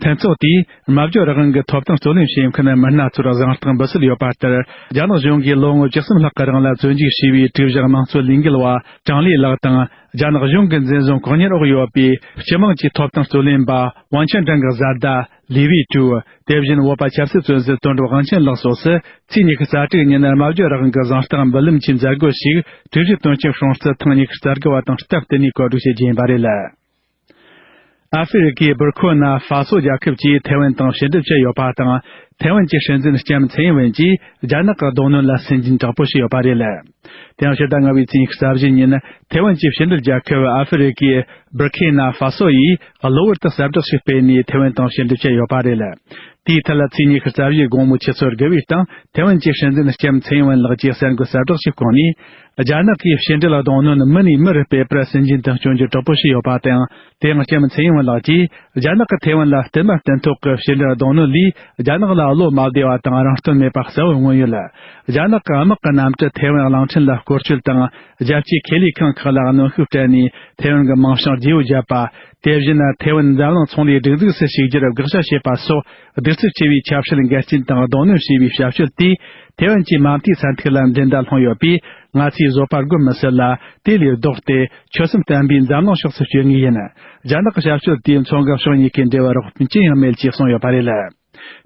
མཐུན་ཚོགས་དེས་སྨྲ་བརྗོད་རང་དབང་གི་ཐོབ་ཐང་རྩོད་ལེན་བྱེད་མཁན་མི་སྣ་ཚོར་གཟེངས་རྟགས་འབུལ་སྲོལ་ཡོད་པ་ལྟར། རྒྱ་ནག་གཞུང་གིས་ལོ་ངོ་བཅུ་གསུམ་ལྷག་གི་རིང་ལ་བཙོན་འཇུག་བྱས་པའི་དྲུག་བཞག་དམངས་གཙོ་ལས་འགུལ་བ་ཀྲང་ལི་ལགས་དང་། རྒྱ་ནག་གཞུང་གི་འཛིན་བཟུང་བཀག་ཉར་འོག་ཡོད་པའི་སྤྱི་དམངས་ཀྱི་ཐོབ་ཐང་རྩོད་ལེན་པ་ཝང་ཆན་ཀྲང་གི་བཟའ་ཟླ་ལི་ཝེ་ཀྲུའུ། དེ་བཞིན་བོད་པ་ཆབ་སྲིད་བཙོན་ཟུར་དོན་གྲུབ་དབང་ཆེན་ལགས་སོགས་སུ་ཚེས་ཉི་ཤུ་རྩ་དྲུག་ཉིན་སྨྲ་བརྗོད་རང་དབང་གི་གཟེངས་རྟགས་འབུལ་ལམ་གྱི་མཛད་སྒོ་ཞིག་ཀྲུའུ་ཞི་དོན་གཅོད་ཤོང་སྤྱི་ཐེངས་ཉི་ཤུ་རྩ་དགུ་བ་དང་སྟབས་བསྟུན་ནས་གོ་སྒྲིག་བྱེད་རྒྱུ་ཡིན་པ་རེད། ཨ་ཧྥེ་རི་ཁའི་སྦུར་ཁོ་ན་ཧྥ་སོ་རྒྱལ་ཁབ་ཀྱིས་ཐའེ་ཝན་དང་ཕྱི་འབྲེལ་བྱས་ཡོད་པ་དང་། ཐའེ་ཝན་གྱི་སྲིད་འཛིན་ལྕམ་ཚེ་ཡིན་ཝེན་གྱིས་རྒྱ་ནག་གི་རྡུང་གནོན་ལ་སུན་འབྱིན་དྲག་པོ་བྱས་ཡོད་པ་རེད། དེ་ཡང་ཕྱི་ཟླ་ལྔ་པའི་ཚེས་ཉི་ཤུ་རྩ་བཞི་ཉིན། ཐའེ་ཝན་གྱི་ཕྱི་འབྲེལ་རྒྱལ་ཁབ་ཨ་ཧྥེ་རི་ཁའི་སྦུར་ཁེ་ན་ཧྥ་སོ་ཡིས་གློ་བུར་དུ་གསལ་བསྒྲགས་ཤིག་སྤེལ་ནས་ཐའེ་ཝན་དང་ཕྱི་འབྲེལ་བྱས་ཡོད་པ་རེད། དེའི་ཐད་ལ་ཚེས་ཉི་ཤུ་རྩ་བཞིའི་དགོང་མོ་ཆུ་ཚོད་དགུ་པའི་སྟེང་ཐའེ་ཝན་གྱི་སྲིད་འཛིན་ལྕམ་ཚེ་ཡིན་ཝེན་ལགས་ཀྱིས་གསར་འགོད་གསལ་བསྒྲགས་ཤིག་བསྐུངས་ནས། རྒྱ་ནག་གིས་ཕྱི་འབྲེལ་རྡུང་གནོན་མི་ནས་མི་རུ་སྤེལ་པར་སུན་འབྱིན་དང་སྐྱོན་བརྗོད་དྲག་པོ་བྱས་ཡོད་པ་དང་། དེ་ཡང་ལྕམ་ཚེ་ཡིན་ཝེན་ལགས་ཀྱིས་རྒྱ་ནག་གིས་ཐའེ་ཝན་ལ་བསྟུད་མར་བསྟུན་ཐོག་གི་ཕྱི་འབྲེལ་རྡུང་གནོན་ལས་རྒྱ་ནག་ལ་བློ་མ་བདེ་བ་དང་རང་རྟོན་མེད་པ་གསལ་བོ་མངོན་ཡོད། རྒྱ་ནག་གི་དམག་གི་གནམ་གྲུ་ཐའེ་ཝན་གླིང་ཕྲན་ལ་སྐོར་སྐྱོད་དང་། རྒྱལ་སྤྱིའི་ཁེ་ལས་ཁང་ཁག་ལ་གནོན་ཤུགས་སྤྲད་ནས་ཐའེ་ཝན་གྱི་མིང་བྱང་བརྗེ་པོ་བརྒྱབ་པ། དེ་བཞིན་ཐའེ་ཝན་འཛམ་གླིང་ཚོང་ལས་སྒྲིག་འཛུགས་སུ་ཞུགས་རྒྱུར་དགག་བྱ་བྱས་པ་སོགས་གདུག་རྩུབ་ཆེ་བའི་ཆབ་སྲིད་འགལ་རྐྱེན་དང་རྡུང་གནོན་བྱས་པའི་བྱ་སྤྱོད་དེས་ཐའེ་ཝན་གྱི་མ་མཐའི་ས་ཐིག་ལ་འགྲན་ཟླ་སློང་ཡོད་པས། ང་ཚོས་བཟོད་པ་སྒོམ་མི་སྲིད་ལ། དེ་ལས་ལྡོག་སྟེ་ཆོད་སེམས་བརྟན་པོས་འཛམ་གླིང་ཕྱོགས་སུ་བསྐྱོད་ངེས་ཡིན། རྒྱ་ནག་གི་བྱ་སྤྱོད་དེས་མཚོ་འགག་ཕྱོགས་གཉིས་ཀའི་འབྲེལ་བར་རོགས་ཕན་ཅི་ཡང་མེད་ཅེས་གསུངས་ཡོད་པ་རེད།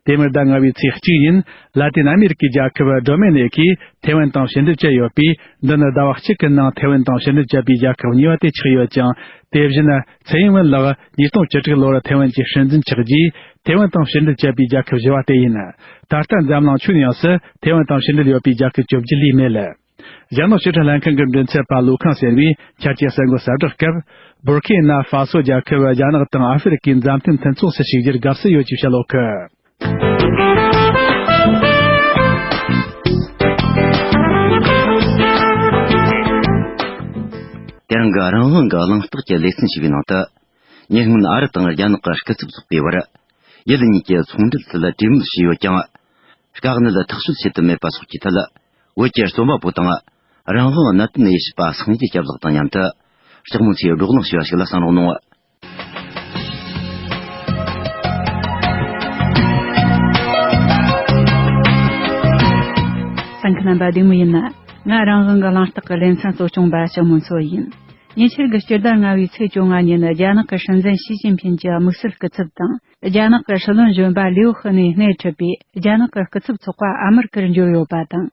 དེ་མིན་ཟླ་ལྔ་བའི་ཚེས་གཅིག་ཉིན་ལ་ཏིན་ཨ་མེ་རི་ཀའི་རྒྱལ་ཁབ་ཌོ་མེ་ནེ་ཀིས་ཐེ་ཝན་དང་ཕྱི་འབྲེལ་བྱས་ཡོད་པས། འདི་ནི་ཟླ་བ་གཅིག་གི་ནང་ཐེ་ཝན་དང་ཕྱི་འབྲེལ་བྱས་པའི་རྒྱལ་ཁབ་གཉིས་པ་དེ་ཆགས་ཡོད་ཅིང་། དེ་བཞིན་ཚེ་ཡིན་ཝེན་ལགས་ཉིས་སྟོང་བཅུ་དྲུག་ལོར་ཐེ་ཝན་གྱི་སྲིད་འཛིན་ཆགས་རྗེས་ཐེ་ཝན་དང་ཕྱི་འབྲེལ་བྱས་པའི་རྒྱལ་ཁབ་བཞི་བ་དེ་ཡིན། ད་ལྟ་འཛམ་གླིང་ཁྱོན་ཡོངས་སུ་ཐེ་ཝན་དང་ཕྱི་འབྲེལ་ཡོད་པའི་རྒྱལ་ཁབ་བཅོ་བརྒྱད་ལས་མེད། རྒྱ་ནག་ཕྱི་དྲིལ་ལྷན་ཁང་གི་མགྲིན་ཚབ་པ་ལུའུ་ཁང་ཟེར་བས་འཆར་ཅན་གསར་འགོད་གསལ་བསྒྲགས་སྐབས། བོར་ཁེ་ན་ཧྥ་སོ་རྒྱལ་ཁབ་རྒྱ་ནག་དང་ཨ་ཧྥེ་རི་ཀའི་མཛའ་མཐུན་མཐུན་ཚོགས་སུ་ཞུགས་རྒྱུར་དགའ་བསུ་ཡོད་ཅེས་བཤད་ཡོད་གི། དེ་རིང་གི་རང་དབང་གི་གླེང་སྟེགས་ཀྱི་ལེ་ཚན་ཞེས་པའི་ནང་དུ། ཉེ་སྔོན་ཨ་རི་དང་རྒྱ་ནག་གི་སྐུ་ཚབ་ཚོགས་པའི་བར། ཡུལ་གཉིས་ཀྱི་ཚོང་འབྲེལ་ཐད་གྲོས་མོལ་བྱས་ཡོད་ཀྱང་། དཀའ་གནད་ཐག་གཅོད་བྱེད་ཐུབ་མེད་པ་སོགས་ཀྱི་ཐད། བོད་ཀྱི་རྩོམ་པ་པོ་དང་། རང་དབང་གནད་དོན་དབྱེ་ཞིབ་པ་སངས་རྒྱས་སྐྱབས་ལགས་དང་མཉམ་དུ། ལྕགས་མོ་ཚོས་བགྲོ་གླེང་བྱས་པ་ཞིག་ལ་གསན་རོགས་གནང་། གསན་མཁན་རྣམ་པ་བདེ་མོ་ཡིན་ན། ང་རང་དབང་གི་གླེང་སྟེགས་ཀྱི་ལེ་ཚན་གཙོ་སྐྱོང་པ་ལྕགས་མོ་མཚོ་ཡིན། ཉེ་ཆར་གྱི་སྤྱི་ཟླ་ལྔ་བའི་ཚེས་བཅོ་ལྔ་ཉིན་རྒྱ་ནག་གི་སྲིད་འཛིན་ཞི་ཅིན་ཕིན་གྱི་དམིགས་བསལ་སྐུ་ཚབ་དང་། རྒྱ་ནག་གི་སྲིད་བློན་གཞོན་པ་ལིའུ་ཧི་ནས་སྣེ་ཁྲིད་པའི་རྒྱ་ནག་གི་སྐུ་ཚབ་ཚོགས་པ་ཨ་མེ་རི་ཀར་འབྱོར་ཡོད་པ་དང་།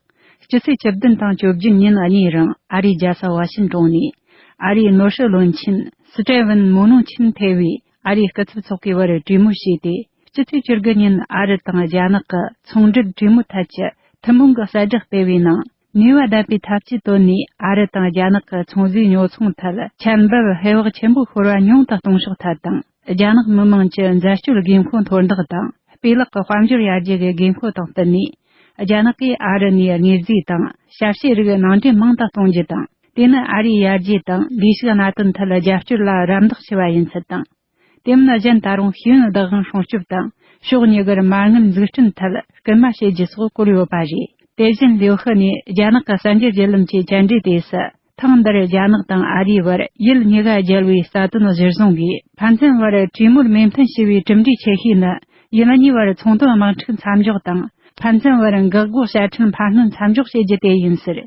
སྤྱི་ཚེས་བཅུ་བདུན་དང་བཅུ་བརྒྱད་ཉིན་གཉིས་རིང་ཨ་རིའི་རྒྱལ་ས་ཝ་ཤིན་ཀྲོང་ནས། ཨ་རིའི་ནོར་སྲིད་བློན་ཆེན་སི་ཀྲེ་ཝིན་མོ་ནུང་ཆིན་ཐེ་བའི་ཨ་རིའི་སྐུ་ཚབ་ཚོགས་པའི་བར་གྲོས་མོལ་བྱས་ཏེ། སྤྱི་ཚེས་བཅུ་དགུ་ཉིན་ཨ་རི་དང་རྒྱ་ནག་གི་ཚོང་འབྲེལ་གྲོས་མོལ་ཐད་ཀྱི་ཐུན་མོང་གི་གསལ་བསྒྲགས་སྤེལ་བའི་ནང་། ནུས་པ་ལྡན་པའི་ཐབས་ཇུས་བཏོན་ནས་ཨ་རི་དང་རྒྱ་ནག་གི་ཚོང་རྫས་ཉོ་ཚོང་ཐད་ཆད་འབབ་ཧེ་བག་ཆེན་པོ་ཤོར་བ་ཉུང་དུ་གཏོང་ཕྱོགས་ཐད་དང་། རྒྱ་ནག་མི་དམངས་ཀྱི་འཛད་སྤྱོད་དགོས་མཁོ་མཐོར་འདེགས་དང་། སྤུས་ལེགས་ཀྱི་དཔལ་འབྱོར་ཡར་རྒྱས་ཀྱི་དགོས་མཁོ་དང་བསྟུན་ནས། རྒྱ་ནག་གིས་ཨ་རི་ནས་དངོས་རྫས་དང་ཞབས་ཞུའི་རིགས་ནང་འདྲེན་མང་དུ་གཏོང་རྒྱུ་དང་། དེ་ནི་ཨ་རིའི་ཡར་རྒྱས་དང་ལས་ཞུགས་གནད་དོན་ཐད་རྒྱབ་སྐྱོར་ལ་རམ་འདེགས་ཆེ་བ་ཡིན་ཚུལ་དང་། དེ་མིན་གཞན་ད་རུང་ཤེས་ཡོན་བདག་དབང་སྲུང་སྐྱོབ་དང་ཕྱོགས་གཉིས་ཀར་མ་དངུལ་འཛུགས་སྐྲུན་ཐད་སྐུལ་མ་བྱེད་རྒྱུ་སོགས་བཀོད་ཡོད་པ་རེད། དེ་བཞིན་ལིའུ་ཧི་ནས་རྒྱ་ནག་གི་གསར་འགྱུར་བརྒྱུད་ལམ་གྱི་བཅར་འདྲིའི་དུས་སུ། ཐེངས་འདིར་རྒྱ་ནག་དང་ཨ་རིའི་བར་ཡུལ་གཉིས་ཀ་རྒྱལ་བའི་རྩ་དོན་གཞིར་བཟུང་གིས་ཕན་ཚུན་བར་གྲོས་མོལ་མོས་མཐུན་བྱས་པའི་གྲུབ་འབྲས་ཆེ་ཤོས་ནི། ཡུལ་གཉིས་བར་ཚོང་དོན་དམག་འཁྲུག་མཚམས་འཇོག་དང་། ཕན་ཚུན་བར་འགག་སྒོ་ཞལ་འཕྲད་འཕར་སྣོན་མཚམས་འཇོག་བྱེད་རྒྱུ་དེ་ཡིན་ཟེར།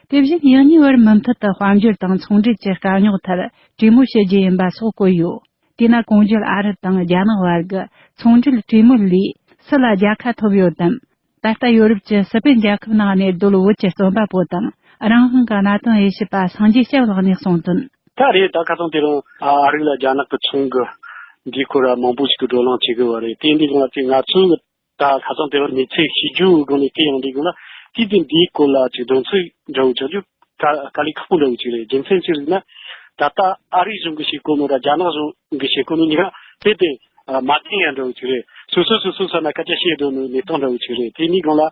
དེ་བཞིན་ཡུལ་གཉིས་བར་མུ་མཐུད་དུ་དཔལ་འབྱོར་དང་ཚོང་འབྲེལ་གྱི་དཀའ་རྙོག་ཐད་གྲོས་མོལ་བྱེད་རྒྱུ་ཡིན་པ་སོགས་བཀོད་ཡོད། དེས་ན་གོང་བརྗོད་ཨ་རི་དང་རྒྱ་ནག་བར་གྱི་ཚོང་འབྲེལ་གྲོས་མོལ་ལས་སུ་ལ་རྒྱལ་ཁ་ཐོབ་ཡོད་དམ། ད་ལྟ་ཡོ་རོབ་ཀྱི་སི་པེན་རྒྱལ་ཁབ་ནང་གནས་སྡོད་བོད་ཀྱི་རྩོམ་པ་པོ་དང་རང་དབང་གི་གནད་དོན་དབྱེ་ཞིབ་པ་སངས་རྒྱས་སྐྱབས་ལགས་ནས་གསུངས་དོན། ད་རེད། ད་ཁ་སང་དེ་རིང་ཨ་རི་ལ་རྒྱ་ནག་གི་ཚོང་གི་འདིའི་སྐོར་མང་པོ་ཞིག་གི་བགྲོ་གླེང་བྱེད་དགོས་པ་རེད། དེ་འདི་གང་ལ་དེ་ང་ཚོའི་ད་ཁ་སང་དེ་བར་གནས་ཚུལ་ཤེས་རྒྱུ་སྒང་ནས་དེ་ཡང་འདི་སྒང་ལ་དེ་དེ་འདིའི་སྐོར་ལ་ཅིག་གདེང་ཚོད་འདྲ་བོ་ཆགས་རྒྱུ་དཀའ་དཀའ་ལས་ཁག་པོ་འདྲ་བོ་ཅིག་རེད། རྒྱུ་མཚན་ཅི་རེད་ན། ད་ལྟ་ཨ་རིའི་གཞུང་གི་བྱེད་སྒོ་ནོ་ར་རྒྱ་ནག་གཞུང་གི་བྱེད་སྒོ་ནོ་གཉིས་ཀ་དེ་དེ་མ་བདེན་ཡང་འདྲ་བོ་ཅིག་རེད། སོ་སོ་སོ་སོ་ས་ན་སྐད་ཆ་བཤད་འགྲོ་ནོ་གནས་སྟངས་འདྲ་བོ་ཅིག་རེད། དེ་གཉིས་སྒང་ལ་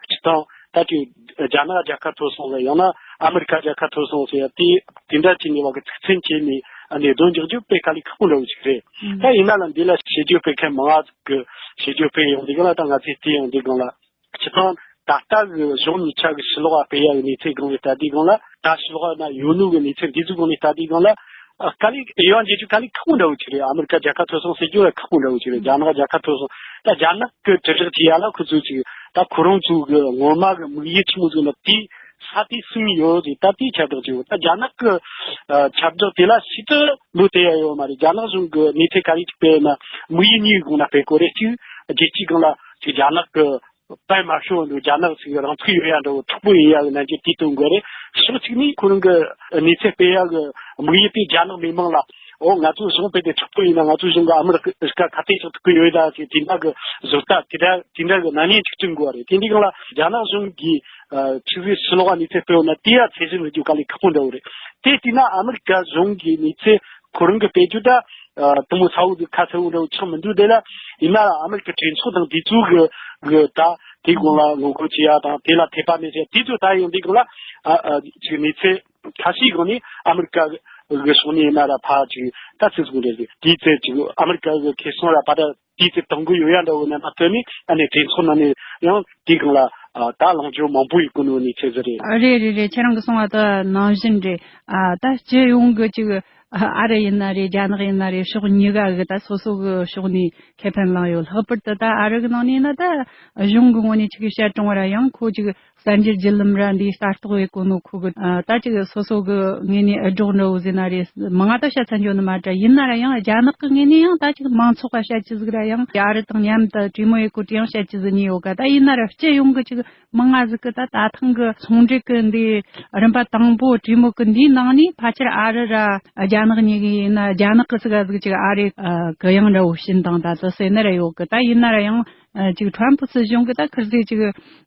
སྤྱི་བཏང་ད་ཅིག་རྒྱ་ནག་རྒྱལ་ཁ་ཐོབ་སོང་ཟེར་ཡང་ན་ཨ་མི་རི་ཀ་རྒྱལ་ཁ་ཐོབ་སོང་ཟེར་ཡ་དེ་དེ་འདྲ་ཅིག་ནས་བ་གི་ཚིག་མཚན་བྱས་ནས་ཨ་ནས་སྡོད་འཇོག་རྒྱུ་དཔེ་དཀའ་ལས་ཁག་པོ་འདྲ་བོ་ཅིག་རེད། ད་ཡིན་ན་ལ་འདི་ལ་བྱེད་རྒྱུ་དཔེ་ཁ་མང་ང་གི་བྱེད་རྒྱུ་དཔེ་ཡོང་འདི་གང་ལ་ད་ང་ཚོས་བལྟས་ཡོང་འདི་གང་ལ། སྤྱི་བཏང་ད་ལྟ་གི་གཞུང་གཉིས་ཆ་གི་ཕྱི་ལོགས་ལ་སྤེལ་ཡག་གི་གནས་ཚུལ་སྒང་ལ་ལྟ་དུས་སྒང་ལ། ད་ཕྱི་ལོགས་ན་ཡོད་ནོ་གི་གནས་ཚུལ་འདི་ཚོ་སྒང་ལ་ལྟ་དུས་སྒང་ལ། ཨ་དཀའ་ལས་དབྱེ་བ་འབྱེད་རྒྱུ་དཀའ་ལས་ཁག་པོ་འདྲ་བོ་ཅིག་རེད། ཨ་མི་རི་ཀ་རྒྱལ་ཁ་ཐོབ་སོང་ཟེར་རྒྱུ་ལ་ཁག་པོ་འདྲ་བོ་ཅིག་རེད། རྒྱ་ནག་རྒྱལ་ཁ་ཐོབ་སོང་། ད་རྒྱ་ནག་གི་དྲིལ་བསྒྲགས་བྱེད་ཡ་ལ་ཁོ་ཚོ་ཅིག་ད་ཁོ་རང་ཚོ་གི་ངོ་མ་གི་དམིགས་ཡུལ་ཆི་མོ་ཟིག་ན་དེ་ས་དེ་སུན་ཡོད་ཟིག་ད་དེའི་ཁྱབ་བསྒྲགས་བྱེད་ད་རྒྱ་ནག་གི་ཨ་ཁྱབ་བསྒྲགས་དེ་ལ་ཤིན་ཏུ་བློ་གཏད་ཡ་ཡོད་མ་རེད། རྒྱ་ནག་གཞུང་གི་གནས་ཚུལ་ག་རེ་ཅིག་སྤེལ་ན་དམིགས་ཡུལ་གཉིས་གི་སྒང་ན་སྤེལ་དགོས་རེད། གཅིག་རྒྱལ་སྤྱིའི་སྒང་ལ་ཅིག་རྒྱ་ནག་གི་དཔལ་མ་ཤོར་བ་འདུག་རྒྱ་ནག་ཚོས་རང་ཚུགས་ཡོད་ཡ་འདྲ་བོ་དྲག་པོ་ཡིན་ཡ་གི་རྣམ་འགྱུར་དེ་སྟོན་དགོས་རེད། ཕྱོགས་གཅིག་ནས་ཁོ་རང་གི་གནས་ཚུལ་སྤེལ་ཡ་གི་དམིགས་ཡུལ་དེ་རྒྱ་ནག་མི་མང་ལ་འོ་ང་ཚོའི་གཞུང་དཔེ་དེ་དྲག་པོ་ཡིན་ན་ང་ཚོའི་གཞུང་གི་ཨ་མི་རི་ཀ་ཁ་གཏད་གཅོག་ཐུབ་ཀྱི་ཡོད་ད་ཟེར་དེ་འདྲ་གི་བཟོ་ལྟ་དེ་འདྲ་དེ་འདྲ་གི་སྣང་བརྙན་ཅིག་བསྐྲུན་དགོས་རེད། དེ་འདི་གང་ལ་རྒྱ་ནག་གཞུང་གིས་ཆིག་སྒྲིལ་ཕྱི་ལོགས་གནས་ཚུལ་སྤེལ་བ་ན་དེ་ཡ་ཚད་གཞི་འཛིན་རྒྱུ་དཀའ་ལས་ཁག་པོ་འདྲ་བོ་རེད། དེ་བལྟས་ན་ཨ་མི་རི་ཀ་གཞུང་གི་གནས་ཚུལ་ཁོ་རང་གི་སྤེལ་རྒྱུ་ད། ཨ་དེ་མོ་ཚ་བོ་གི་ཁ་ཚ་བོ་འདྲ་བོ་ཆགས་མི་འདུག་དེ་ལ་ཡིན་ན་ཨ་མི་རི་ཀའི་གྲོས་ཚོགས་དང་དེ་ཚོ་གི་གི་ད་དེ་སྒང་ལ་ངོ་རྒོལ་བྱེད་ཡ་དང་དེ་ལ་དད་པ་མེད་ཟེར་དེ་ཚོ་ད་ཡོང་དེ་སྒང་ལ་ཨ་ཨ་ཅིག་གནས་ཚུལ་ཁ་ཤས་སྒང་ནས་ཨ་མི་རི་ཀ་གི་ཕྱོགས་ནས་ཡིན་ན་ར་ཕ་ཅིག་ད་ཚིག་ཟུག་འདྲ་ཟིག་དེའི་ཚེ་ཅིག་ཨ་མི་རི་ཀ་གི་ཁེ་བཟང་ར་ཕ་ད་དེའི་ཚེ་གཏོང་གི་ཡོད་ཡ་འདྲ་བོ་ནས་མ་ཐོན་ནས་ཨ་ནི་གྲོས་ཚོགས་ནང་ནས་ཡང་དེ་སྒང་ལ་ཨ་ད་ལངས་ཕྱོགས་མང་པོ་ཡོད་གི་ནོ་གནས་ཚུལ་ཟིག་རེད། རེད་རེད་རེད། ཁྱེད་རང་གི་གསུང་བ་ད་ནང་བཞིན་རེད། ཨ་ད་སྤྱི་ཡོངས་གི་ཅིག་ཨ་རི་ཡིན་ན་རེད། རྒྱ་ནག་ཡིན་ན་རེད། ཕྱོགས་གཉིས་ཀ་གི་ད་སོ་སོ་གི་ཕྱོགས་ནས་ཁེ་ཕན་བླངས་ཡོད། ལྷག་པར་དུ་ད་ཨ་རི་གི་ནང་ནས་ཡིན་ན་ད་གཞུང་གི་ངོས་ནས་ཅིག་བཤད་གྲོང་བ་ར་ཡང་ཁོ་ཅིག་ གསར་འགྱུར་བརྒྱུད་ལམ་ར་འདི་ལྟ་རྟོག་ཡེད་གོ་ནོ་ཁོ་གི་ཨ་ད་ཅིག་སོ་སོ་གི་ངོས་ནས་འུད་སྒྲོག་འདྲ་བོ་ཟེར་ན་རེད། མང་ང་ད་བཤད་ཚན་འཇོག་ནི་མ་དྲ་ཡིན་ན་ར་ཡང་རྒྱ་ནག་གི་ངོས་ནས་ཡང་ད་ཅིག་མང་ཚོགས་ག་བཤད་ཀྱི་ཟིག་ར་ཡང་ཨ་རི་དང་མཉམ་དུ་གྲོས་མོལ་ཡེད་གོ་དུས་ཡང་བཤད་ཀྱི་ཟིག་ཉེ་ཡོད་ཀ། ད་ཡིན་ན་ར་སྤྱི་ཡོངས་གི་ཅིག་མང་ང་ཟིག་གི་ད་ད་ཐེངས་གི་ཚོང་འབྲེལ་གི་འདི་རིམ་པ་དང་པོ་གྲོས་མོལ་གི་འདིའི་ནང་ནས་ཕལ་ཆེར་ཨ་རི་ར་རྒྱ་ནག་གཉིས་ཀྱི་ཡིན་ན་རྒྱ་ནག་གི་ཟིག་ག་ཟིག་ཅིག་ཨ་རི་གི་ཡང་འདྲ་བོ་བྱིན་དང་ད་དུ་ཟེར་ནི་ར་ཡོད་གི། ད་ཡིན་ན་ར་ཡང་ཅིག་ཁྲོམ་ཕུ་སྲིད་གཞུང་གི་ད་ཁིར་ཟིག་ཅིག་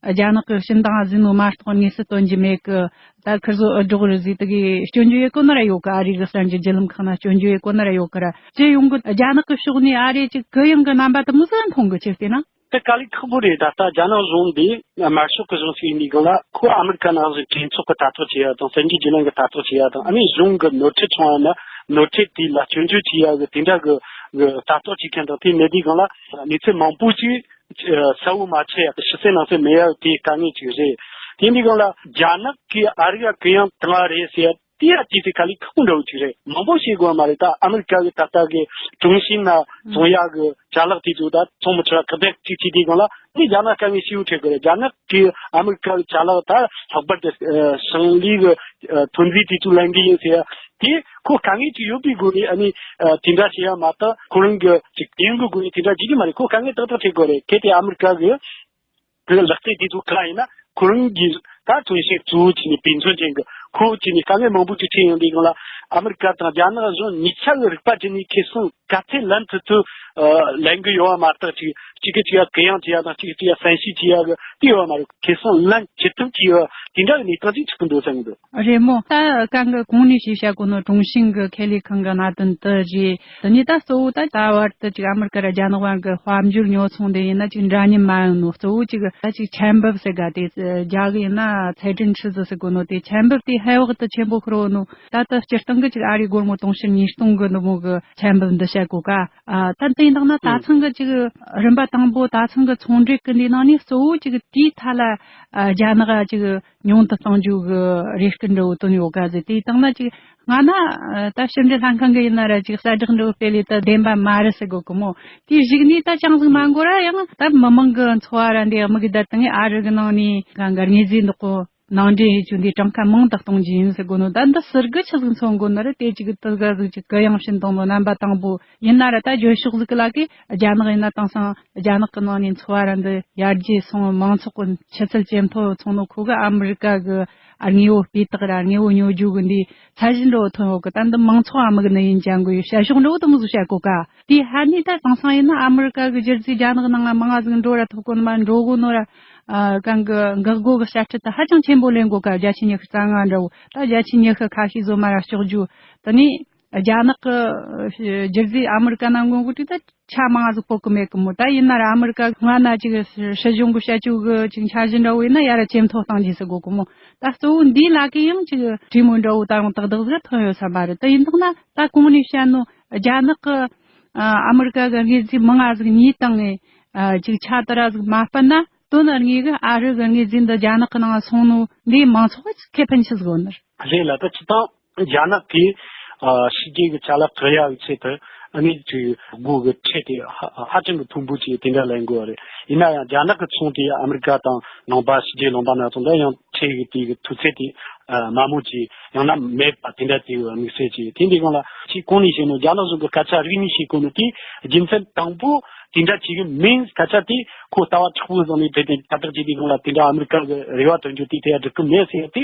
རྒྱ་ནག་གི་བྱིན་དང་ཟིན་ནོ་མ་གཏོགས་དངོས་སུ་སྟོན་གྱི་མེད་གི། ད་ཁིར་ཟོ་འུད་སྒྲོག་རི་ཟིག་དེ་གི་སྐྱོན་བརྗོད་ཡེད་གོ་ནི་ར་ཡོད་གི། ཨ་རི་གི་གསར་འགྱུར་བརྒྱུད་ལམ་ཁག་ན་སྐྱོན་བརྗོད་ཡེད་གོ་ནི་ར་ཡོད་གི་ར། སྤྱི་ཡོངས་གི་རྒྱ་ནག་གི་ཕྱོགས་ནས་ཨ་རི་ཅིག་གུ་ཡངས་གི་རྣམ་པ་དེ་མོ་ཟིག་མཐོང་གི་ཆེ་བལྟས་ན། དེ་དཀའ་ལས་ཁག་པོ་རེད། ད་ལྟ་རྒྱ་ནག་གཞུང་འདི་དམར་ཤོག་གི་གཞུང་ཞིག་ཡིན་པའི་སྒང་ལ་ཁོ་ཨ་མི་རི་ཀ་ནང་བཞིན་གྲོས་ཚོགས་ཀྱི་ལྟ་རྟོག་བྱེད་ཡ་དང་། གསར་འགྱུར་བརྒྱུད་ལམ་གྱི་ལྟ་རྟོག་བྱེད་ཡ་དང་། ཨ་ནི་གཞུང་གི་ནོར་འཁྲུལ་བྱུང་བ་ན་ནོར་འཁྲུལ་དེ་ལ་སྐྱོན་བརྗོད་བྱེད་ཡ་གི་དེ་འདྲ་གི་གི་ལྟ་རྟོག་བྱེད་མཁན་དང་། དེ་མེད་དུས་སྒང་ལ་གནས་ཚུལ་མང་པོ་ཅིག་གསལ་བོ་མ་ཆགས་ཡ་གི་ཕྱི་གསལ་ནང་གསལ་མེད་ཡ་དེ་དཀའ་ངལ་ཅིག་རེད། དེ་འདི་སྒང་ལ་རྒྱ་ནག་གིས་ཨ་རི་ལ་གུ་ཡངས་བཏང་བ་རེད་ཟེར་ཡ་དེ་ཡ་དེ་དེ་དཀའ་ལས་ཁག་པོ་འདྲ་བོ་ཅིག་རེད། མང་པོ་བཤད་དགོས་པ་མ་རེད། ད་ཨ་མི་རི་ཀ་གི་ད་ལྟ་གི་ཀྲུང་ཤིན་ན་བཙོང་ཡ་གི་ཅ་ལག་དེ་ཚོ་ད་ཚོང་མི་ཁྲི་ལ་ཁག་ཐེག་ཅིག་བྱེད་དུས་སྒང་ལ་ནི་རྒྱ་ནག་དཀའ་ངལ་ཞེ་པོ་འཕྲད་གི་རེད། རྒྱ་ནག་གིས་ཨ་མི་རི་ཀ་གི་ཅ་ལག་ད་ལྷག་པར་དུ་ཞིང་ལས་གི་ཐོན་རྫས་དེ་ཚོ་ལེན་གི་ཡིན་ཟེར་ཡ་དེ་ཁོ་དཀའ་ངལ་ཅིག་ཡོད་པའི་སྒོ་ནས་ཨ་ནི་དེ་འདྲ་བྱེད་ཡ་མ་གཏོགས་ཁོ་རང་གི་ཅིག་དེ་གི་སྒོ་ནས་དེ་འདྲ་བྱེད་རྒྱུ་མ་རེད། ཁོ་དཀའ་ངལ་ཏག་ཏག་འཕྲད་གི་རེད། གལ་ཏེ་ཨ་མི་རི་ཀ་གི་ལག་རྩལ་དེ་ཚོ་ག་ཡིན་ན་ཁོ་རང་གིས་ད་ཐོན་ཤེས་གཙོ་བོ་བྱས་ནས་དཔེ་མཚོན་ཅན་གྱི་ཁོ་བྱས་ནས་དཀའ་ངལ་མང་པོ་ཅིག་འཕྲད་ཡོང་དུས་སྒང་ལ་ཨ་མི་རི་ཀ་དང་རྒྱ་ནག་གཞུང་གཉིས་ཆ་གི་རིག་པ་བྱས་ནས་ཁེ་བཟང་ག་ཚད་ལེན་ཐུབ་ཐུབ་ལེན་གི་ཡོད་པ་མ་གཏོགས་ཅིག་གཅིག་གིས་གཅིག་ལ་གུ་ཡངས་བྱེད་ཡ་དང་གཅིག་གིས་གཅིག་ལ་བསམ་ཤེས་བྱེད་ཡ་གི་དེ་ཡོད་པ་མ་རེད། ཁེ་བཟང་ལེན་ཇེ་ཐུབ་ཀྱི་ཡོད་དེ་འདྲ་གི་གནས་སྟངས་ཅིག་ཆགས་ཀྱི་འདུག་བསམ་གི་འདུག་རེད་མོ། ད་གང་གི་གོང་ནས་ཞིག་བཤད་གོ་ནོ་ཀྲུང་ཤིན་གི་ཁེ་ལས་ཁང་གི་གནད་དོན་དེ་རེད། དེ་ནས་ད་གཙོ་བོ་ད་ད་བར་དུ་ཅིག་ཨ་མི་རི་ཀ་ར་རྒྱ་ནག་བར་གི་དཔལ་འབྱོར་ཉོ་ཚོང་དེ་ཡིན་ན་ཅིག་འདྲ་མཉམ་མ་ཡོང་ནོ་གཙོ་བོ་ཅིག་ད་ཅིག་ཆད་འབབ་ཟེར་ག་དེ་རྒྱ་གི་ཡིན་ན་ཚད་ཀྲིན་ཁྲི་ཟི་ཟེར་གོ་ནོ་དེ་ཆད་འབབ་དེ་ཧེ་བག་ཏུ་ཆེན་པོ་ཁུར་བོ་ནོ། ད་ལྟ་སྤྱིར་བཏང་གི་ཅིག་ཨ་རིའི་སྒོར་མོ་དུང་ཕྱུར་ཉིས་སྟོང་གི་འདི་མོ་གི་ཆད་འབབ་འདི་བཤད་གོ་ཀ་ཨ་ད་དེ་ཡིན་དང་ན་ད་ཐེངས་གི་ཅིག་རིམ་པ་དང་པོ་ད་ཐེངས་གི་ཚོང་འབྲེལ་གི་འདི་ནང་ནས་གཙོ་བོ་ཅིག་དེའི་ཐད་ལ་ཨ་རྒྱ་ནག་ཅིག་ཉུང་དུ་གཏོང་རྒྱུ་གི་རེ་སྐུལ་འདྲ་བོ་བཏོན་ཡོད་ག་ཟེར། དེ་བཏང་ན་ཅིག་ང་ན་ཨ་ད་ཕྱི་འབྲེལ་ལྷན་ཁང་གི་ཡིན་ན་ར་ཅིག་གསལ་བསྒྲགས་འདྲ་བོ་སྤེལ་ལེ་ད་བདེན་པ་མ་རེད་ཟེར་གོ་གི་མོ། དེའི་གཞུག་ནས་ད་ཅང་ཟིག་མ་འགོར་ར་ཡང་ད་མི་མང་གི་འཚོ་བ་ར་འདི་དམིགས་བསྡད་དང་ཨ་རི་གི་ནང་ནས་གང་གི་དངོས་རྫས་འདི་གོ་ནང་འདྲེན་ཡེད་རྒྱུ་འདི་གྲངས་ཀ་མང་དུ་གཏོང་རྒྱུ་ཡིན་ཟེར་གོ་ནོ། ད་འདི་ཟུར་གི་ཆི་ཟིག་མཚོན་གོ་ནི་རེད། དེ་ཅིག་དེ་ག་ཟིག་ཅིག་གུ་ཡངས་ཕྱིན་གཏོང་ནོ་རྣམ་པ་དང་པོ་ཡིན་ན་ར། ད་རྒྱལ་ཕྱོགས་ཟིག་གི་ལ་གི་རྒྱ་ནག་ཡིན་ན་དེང་སང་རྒྱ་ནག་གི་ནང་ནས་འཚོ་བ་ར་འདི་ཡར་རྒྱས་སོང་། མང་ཚོགས་གི་ཆུ་ཚད་ཇེ་མཐོ་སོང་ནོ་ཁོ་གི་ཨ་མི་རི་ཀ་གི་དངོས་པོ་སྤུས་དག་ར་དངོས་པོ་ཉོ་རྒྱུ་གི་འདི་ཚད་གཞི་འདྲ་བོ་ཐོན་ཡོད་གི། ད་འདི་མང་ཚོགས་ཨ་མི་གི་ནི་ཡིན་ཅང་གི་ཡོད་བྱ་ཕྱོགས་འདྲ་བོ་དེ་མོ་ཟིག་བཤད་གོ་ཀ། དེ་ཧ་ནི་ད་དེང་སང་ཡིན་ན་ཨ་མི་རི་ཀ་གི་སྒྱུར་རྩིས་རྒྱ་ནག་ནང་ང་མང་ང་ཟིག་འགྲོ་ར་ཐུབ་གོ་ནི་མ་འགྲོ་གོ་ནོ་ར། ཨ་གང་གི་འགག་སྒོ་གི་དཔྱ་ཁྲལ་དེ་ཧ་ཅང་ཆེན་པོ་ལེན་དགོས་ཀ། བརྒྱ་ཆའི་ཉི་ཤུ་རྩ་ལྔ་འདྲ་བོ། ད་བརྒྱ་ཆའི་ཉི་ཤུ་ཁ་ཤས་བཟོ་མ་ར་གཅོག་རྒྱུ། དེ་ནས་རྒྱ་ནག་གི་སྒྱུར་རྩིས་ཨ་མི་རི་ཀ་ནང་མགོ་འགོ་དུས་ད་ཆ་མང་ང་ཟིག་ཕོག་གི་མེད་གི་མོ། ད་ཡིན་ན་ར་ཨ་མི་རི་ཀ་སྔ་ན་ཅིག་སྲིད་གཞུང་གི་བྱ་སྤྱོད་གི་ཅིག་འཆར་གཞི་འདྲ་བོ་ཡིན་ན་ཡ་ར་ཇེ་མཐོ་གཏང་རྒྱུ་ཟེར་དགོས་གི་མོ། ད་གཙོ་བོ་འདིའི་ལ་གི་ཡང་ཅིག་གྲོས་མོལ་འདྲ་བོ་ད་རུང་ཏག་ཏག་ཟིག་ཐོན་ཡོད་ས་མ་རེད། ད་ཡིན་དང་ན་ད་གོང་ནས་བཤད་ནོ་རྒྱ་ནག་གི་ཨ་ཨ་མི་རི་ཀ་གི་དངོས་རྫས་མང་ང་ཟིག་ཉོས་བཏང་ངས་ཨ་ཅིག་ཆ་དེ་ར་ཟིག་མ་སྤར་ན། དོན་དངོས་གི་ཨ་རི་གི་དངོས་རྫས་འདི་རྒྱ་ནག་གི་ནང་སོང་ནོ་འདིས་མང་ཚོགས་ཀྱི་ཁེ་ཕན་ཆི་ཟིག་ཡོད་ནི་རེད། རེད་ལ། ད་སྤྱིར་བཏང་རྒྱ་ནག་གིས་ཨ་ཕྱི་རྒྱལ་གི་ཅ་ལག་བཀག་ཡ་གི་ཆེད་དུ་ཨ་ནི་ཅིག་སྒོ་གི་ཁྲལ་དེ་ཧ་ཧ་ཅང་གི་མཐོན་པོ་ཅིག་དེ་འདྲ་ལེན་དགོས་པ་རེད། ཡིན་ན་ཡང་རྒྱ་ནག་གི་ཚོང་དེ་ཨ་མི་རི་ཀ་དང་ལུང་པ་ཕྱི་རྒྱལ་ལུང་པ་སྣ་ཚོགས་འདྲ་ཡང་ཁྲལ་གི་དེ་གི་མཐོ་ཚད་དེ་ཨ་དམའ་མོ་ཅིག་ཡང་ན་མེད་པ་དེ་འདྲ་དེ་གི་དམིགས་བསལ་ཅིག་དེ་འདི་སྒང་ལ་ཅིག་གོང་ནས་བཤད་ནོ་རྒྱ་ནག་གཞུང་གི་སྐད་ཆ་རིག་ནས་བཤད་གོ་ནོ་དེ་རྒྱུ་མཚན་དང་པོ་དེ་འདྲ་བྱེད་གི་མིན། སྐད་ཆ་དེ་ཁོ་ལྟ་བ་དྲག་པོ་བཟུང་ནས་དེ་དེ་ཐབས་དྲག་བྱེད་དུས་སྒང་ལ་དེ་འདྲ་ཨ་མི་རི་ཀ་གི་རེ་བ་བཏོན་རྒྱུ་དེ་དེ་ཡ་འགྲིག་གི་མེད་ཟེར་ཡ་དེ།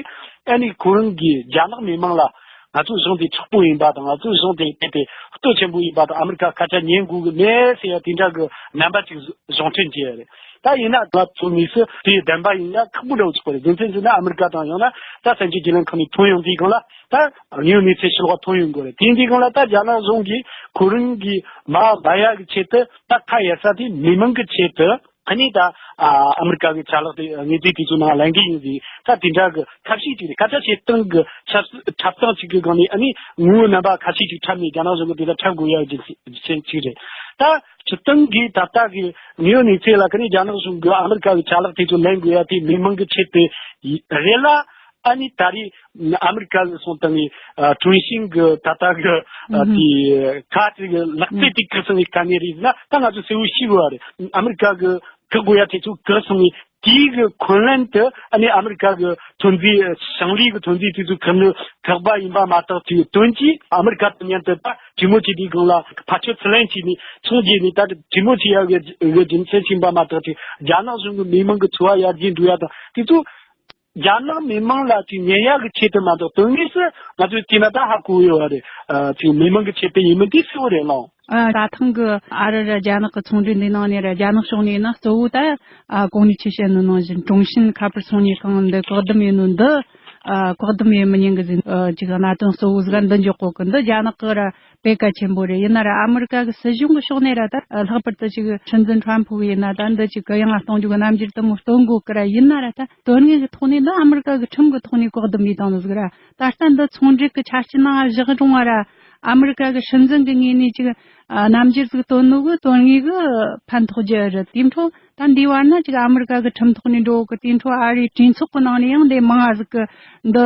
ཨ་ནི་ཁོ་རང་གིས་རྒྱ་ནག་མི་མང་ལ་ང་ཚོའི་གཞུང་དེ་དྲག་པོ་ཡིན་པ་དང་ང་ཚོའི་གཞུང་དེ་དེ་དེ་སྟོབས་ཆེན་པོ་ཡིན་པ་དང་ཨ་མི་རི་ཀ་སྐད་ཆ་ཉན་དགོས་གི་མེད་ཟེར་ཡ་དེ་འདྲ་གི་རྣམ་པ་ཅིག་བཟུང་འཕྲིན་བྱས་ཡ་རེད། ད་ཡིན་ན་ང་ཚོ་དངོས་སུ་དེའི་བདེན་པ་ཡིན་ཡ་ཁག་པོ་འདྲ་བོ་ཆགས་པ་རེད། རྒྱུ་མཚན་ཟེར་ན་ཨ་མི་རི་ཀ་དང་ཡང་ན་ད་གསར་འགྱུར་བརྒྱུད་ལམ་ཁག་ནས་ཐོན་ཡོང་དུས་སྒང་ལ་ད་དངོས་ཡོད་གནས་ཚུལ་ཤོད་པ་ཐོན་ཡོང་གི་རེད། དེ་འདི་སྒང་ལ་ད་རྒྱ་ནག་གཞུང་གིས་ཁོ་རང་གི་མ་འབའ་ཡ་གི་ཆེད་དུ་ད་ཁ་ཡ་ས་དེ་མི་མང་གི་ཆེད་དུ། ཨ་ནི་ད་ཨ་ཨ་མི་རི་ཀ་གི་ཅ་ལག་དེ་དངོས་རྫས་དེ་ཚོ་ནང་ལེན་གི་ཡིན་ཟེར་ད་དེ་འདྲ་གི་ཐབས་ཤེས་ཅིག་རེད། སྐད་ཆ་བཤད་སྟངས་གི་ཁྱབ་ཁྱབ་སྟངས་ཅིག་གི་སྒང་ནས་ཨ་ནི་ངོ་བོ་རྣམ་པ་ཁ་ཤས་ཅིག་འཁྲབ་ནས་རྒྱ་ནག་གཞུང་གི་དེ་ལ་འཁྲབ་དགོས་ཡ་རྒྱུ་མཚན་ཅིག་རེད། ད་སྤྱིར་བཏང་གི་ད་ལྟ་གི་དངོས་ཡོད་གནས་ཚུལ་ལ་ཁ་ནས་རྒྱ་ནག་གཞུང་གི་ཨ་མི་རི་ཀ་གི་ཅ་ལག་དེ་ཚོ་ལེན་དགོས་ཡ་དེ་མི་མང་གི་ཆེད་དུ་རེད་ལ། ཨ་ནི་ད་རེས་ཨ་མི་རི་ཀ་གི་སོང་དང་ནི་ཨ་ཀྲུང་ཤིན་གི་ད་ལྟ་གི་ཨ་དེ་ཁ་ཅིག་གི་ལག་རྩལ་དེ་གི་སོང་ནི་དཀའ་ངལ་རེད་ཟེར་ན་ད་ང་ཚོ་གསལ་བོ་ཤེས་དགོས་པ་རེད། ཨ་མི་རི་ཀ་གི་གི་དགོས་ཡ་དེ་ཚོ་གི་སོང་ནི་ དེའི་གི་འཁོན་ལན་དུ་ཨ་ནི་ཨ་མི་རི་ཀ་གི་ཐོན་རྫས་ཞིང་ལས་གི་ཐོན་རྫས་དེ་ཚོ་ཁུར་ནི་ཁག་པ་ཡིན་པ་མ་གཏོགས་དེའི་དོན་གྱིས་ཨ་མི་རི་ཀ་དང་མཉམ་དུ་ད་གྲོས་མོལ་བྱེད་དུས་སྒང་ལ་ཕར་ཕྱོགས་ཚུར་ལེན་བྱས་ནས་ཚོང་བརྒྱབ་ནས་ད་གྲོས་མོལ་བྱེད་ཡག་གི་གི་རྒྱུ་མཚན་ཞིག་ཡིན་པ་མ་གཏོགས་དེ་རྒྱ་ནག་གཞུང་གི་མི་མང་གི་འཚོ་བ་ཡར་རྒྱས་འགྲོ་ཡག་དང་དེ་ཚོ་རྒྱ་ནག་མི་མང་ལ་ཅིག་ཉན་ཡག་གི་ཆེད་དུ་མ་གཏོགས་དོན་དངོས་སུ་ང་ཚོས་བལྟས་ན་ད་ཧ་གོ་ཡོད་པ་རེད། ཨ། ཅིག་མི་མང་གི་ཆེད་དུ་ཡིན་མིན་དེ་གསལ་པོ་རེད་ལགས། ཨ། ད་ཐེངས་ཀྱི་ཨ་རི་ར་རྒྱ་ནག་གི་ཚོང་འབྲེལ་འདི་ནང་ནས་ར་རྒྱ་ནག་ཕྱོགས་ནས་ན་གཙོ་བོ་ད་ཨ་གོང་ནས་ཆི་བཤད་ནོ་ནང་བཞིན་ཀྲུང་ཕིན་ཁ་པར་ཚོང་གཉེར་ཁང་འདི་བཀག་སྡོམ་ཡོད་ནོ་འདི་ཨ་བཀག་སྡོམ་ཡེད་མི་ཉན་གི་ཟིན་ཨ་ཅིག་གནད་དོན་གཙོ་བོ་ཟིག་འདི་འཇོག་གོ་གི། འདི་རྒྱ་ནག་གི་ར་སྤེལ་ཀ་ཆེན་པོ་རེད། ཡིན་ན་ར་ཨ་མི་རི་ཀ་གི་སྲིད་གཞུང་གི་ཕྱོགས་ནས་ར་ད་ལྷག་པར་དུ་ཅིག་སྲིད་འཛིན་ཁྲོམ་ཕུ་གི་ཡིན་ན་ད་འདི་ཅིག་གུ་ཡངས་གཏོང་རྒྱུ་གི་རྣམ་འགྱུར་དེ་མོ་སྟོན་གོ་གི་ར། ཡིན་ན་ར་ད་དོན་དངོས་གི་ཐོག་ནས་འདི་ཨ་མི་རི་ཀ་གི་ཁྲིམས་གི་ཐོག་ནས་བཀག་སྡོམ་བྱས་བཏང་ནི་ཟིག་ར། ད་ལྟ་འདི་ཚོང་འབྲེལ་གི་ཆ་རྐྱེན་ནང་བཞག་རུང་བ་ར་ཨ་མི་རི་ཀ་གི་སྲིད་འཛིན་གི་ངོས་ནས་ཅིག་ཨ་རྣམ་འགྱུར་ཟིག་སྟོན་ནོ་གི་དོན་དངོས་གི་ཕན་ཐོགས་རྒྱུ་རེད། དེའི་འཕྲོ་ད་འདིའི་བར་ན་ཅིག་ཨ་མི་རི་ཀ་གི་ཁྲིམས་ཐོག་ནས་འགྲོ་གི། དེའི་འཕྲོ་ཨ་རིའི་གྲོས་ཚོགས་གི་ནང་ནས་ཡང་འདི་མང་ང་ཟིག་གི་འདི་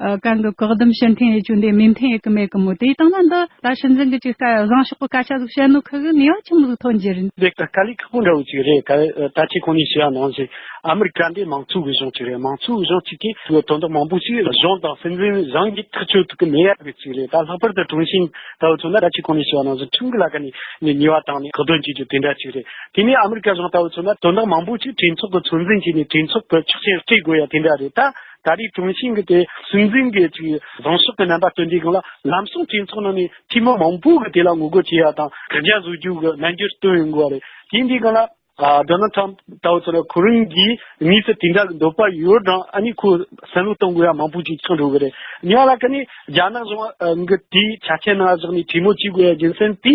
ཨ་གང་གི་བཀག་སྡོམ་ཕྱིར་འཐེན་ཡེད་རྒྱུ་འདི་མོས་མཐུན་ཡེད་གི་མེད་གི་མོ། དེ་ཡིན་དང་ན་འདི་ད་སྲིད་འཛིན་གི་ཅིག་བཟང་ཕྱོགས་གི་སྐད་ཆ་ཟིག་བཤད་ནོ་ཁུ་གི་ནུས་པ་ཆི་མོ་ཟིག་ཐོན་རྒྱུ་རེད། འདི་དཀའ་ལས་ཁག་པོ་འདྲ་བོ་ཅིག་རེད། ད་ད་ཅི་གོང་ནས་ཞུས་པ་ནང་བཞིན་ཨ་མི་རི་ཀ་འདི་མང་གཙོ་གི་གཞུང་ཅིག་རེད། མང་གཙོ་གི་གཞུང་ཅིག་གིས་དོན་དག་མང་པོ་ཞིག་གཞུང་དང་སྲིད་འཛིན་གཞུང་གིས་ཐག་གཅོད་ཐུབ་གི་མེད་ཡ་གི་ཅིག་རེད། ད་ལྷག་པར་དུ་ཀྲུང་ཕིན་ལྟ་བུ་མཚོན་ན་ད་ཅི་གོང་ནས་ཞུས་པ་ནང་བཞིན་ཁྲིམས་ཀྱི་ལ་ཁ་ནས་ནས་ཉེས་པ་བཏང་ནས་བཀག་སྡོམ་བྱེད་རྒྱུ་དེ་འདྲ་ཅིག་རེད། དེ་ནས་ཨ་མི་རི་ཀ་གཞུང་ལྟ་བུ་མཚོན་ན་དོན་དག་མང་པོ་ཅིག་གྲོས་ཚོགས་ཀྱི་ཚོད་འཛིན་བྱས་ནས་གྲོས་ཚོགས་ཀྱི་ཆོག་མཆན་སྤྲད་དགོས་ཡ་དེ་འདྲ་རེད། ད་ད་རེས་ཀྲུང་ཕིན་གྱི་དེ་སྲིད་འཛིན་གྱི་ཅིག་བཟང་ཕྱོགས་ཀྱི་རྣམ་པ་སྟོན་དུས་སྒང་ལ་ལམ་སང་གྲོས་ཚོགས་ནང་ནས་འཐུས་མི་མང་པོ་གི་དེ་ལ་ངོ་རྒོལ་བྱེད་ཡ་དང་དགག་རྒྱག་བཟོ་རྒྱུ་གི་རྣམ་འགྱུར་སྟོན་ཡོང་གི་རེད། དེ་འདི་སྒང་ལ་ཨ་ཌོ་ནལ་ཊམ་ལྟ་བུ་ཚོ་ལ་ཁོ་རང་གིས་དངོས་སུ་དེ་འདྲ་གི་འདོད་པ་ཡོད་ཀྱང་ཨ་ནི་ཁོ་བསམ་བློ་གཏོང་དགོས་ཡ་མང་པོ་ཅིག་ཆགས་འགྲོ་གི་རེད། ཉེ་བ་ལ་ཁ་ནས་རྒྱ་ནག་གཞུང་གི་དེའི་ཆ་རྐྱེན་ནང་བཞག་ནས་གྲོས་མོལ་བྱེད་དགོས་ཡ་རྒྱུ་མཚན་དེ་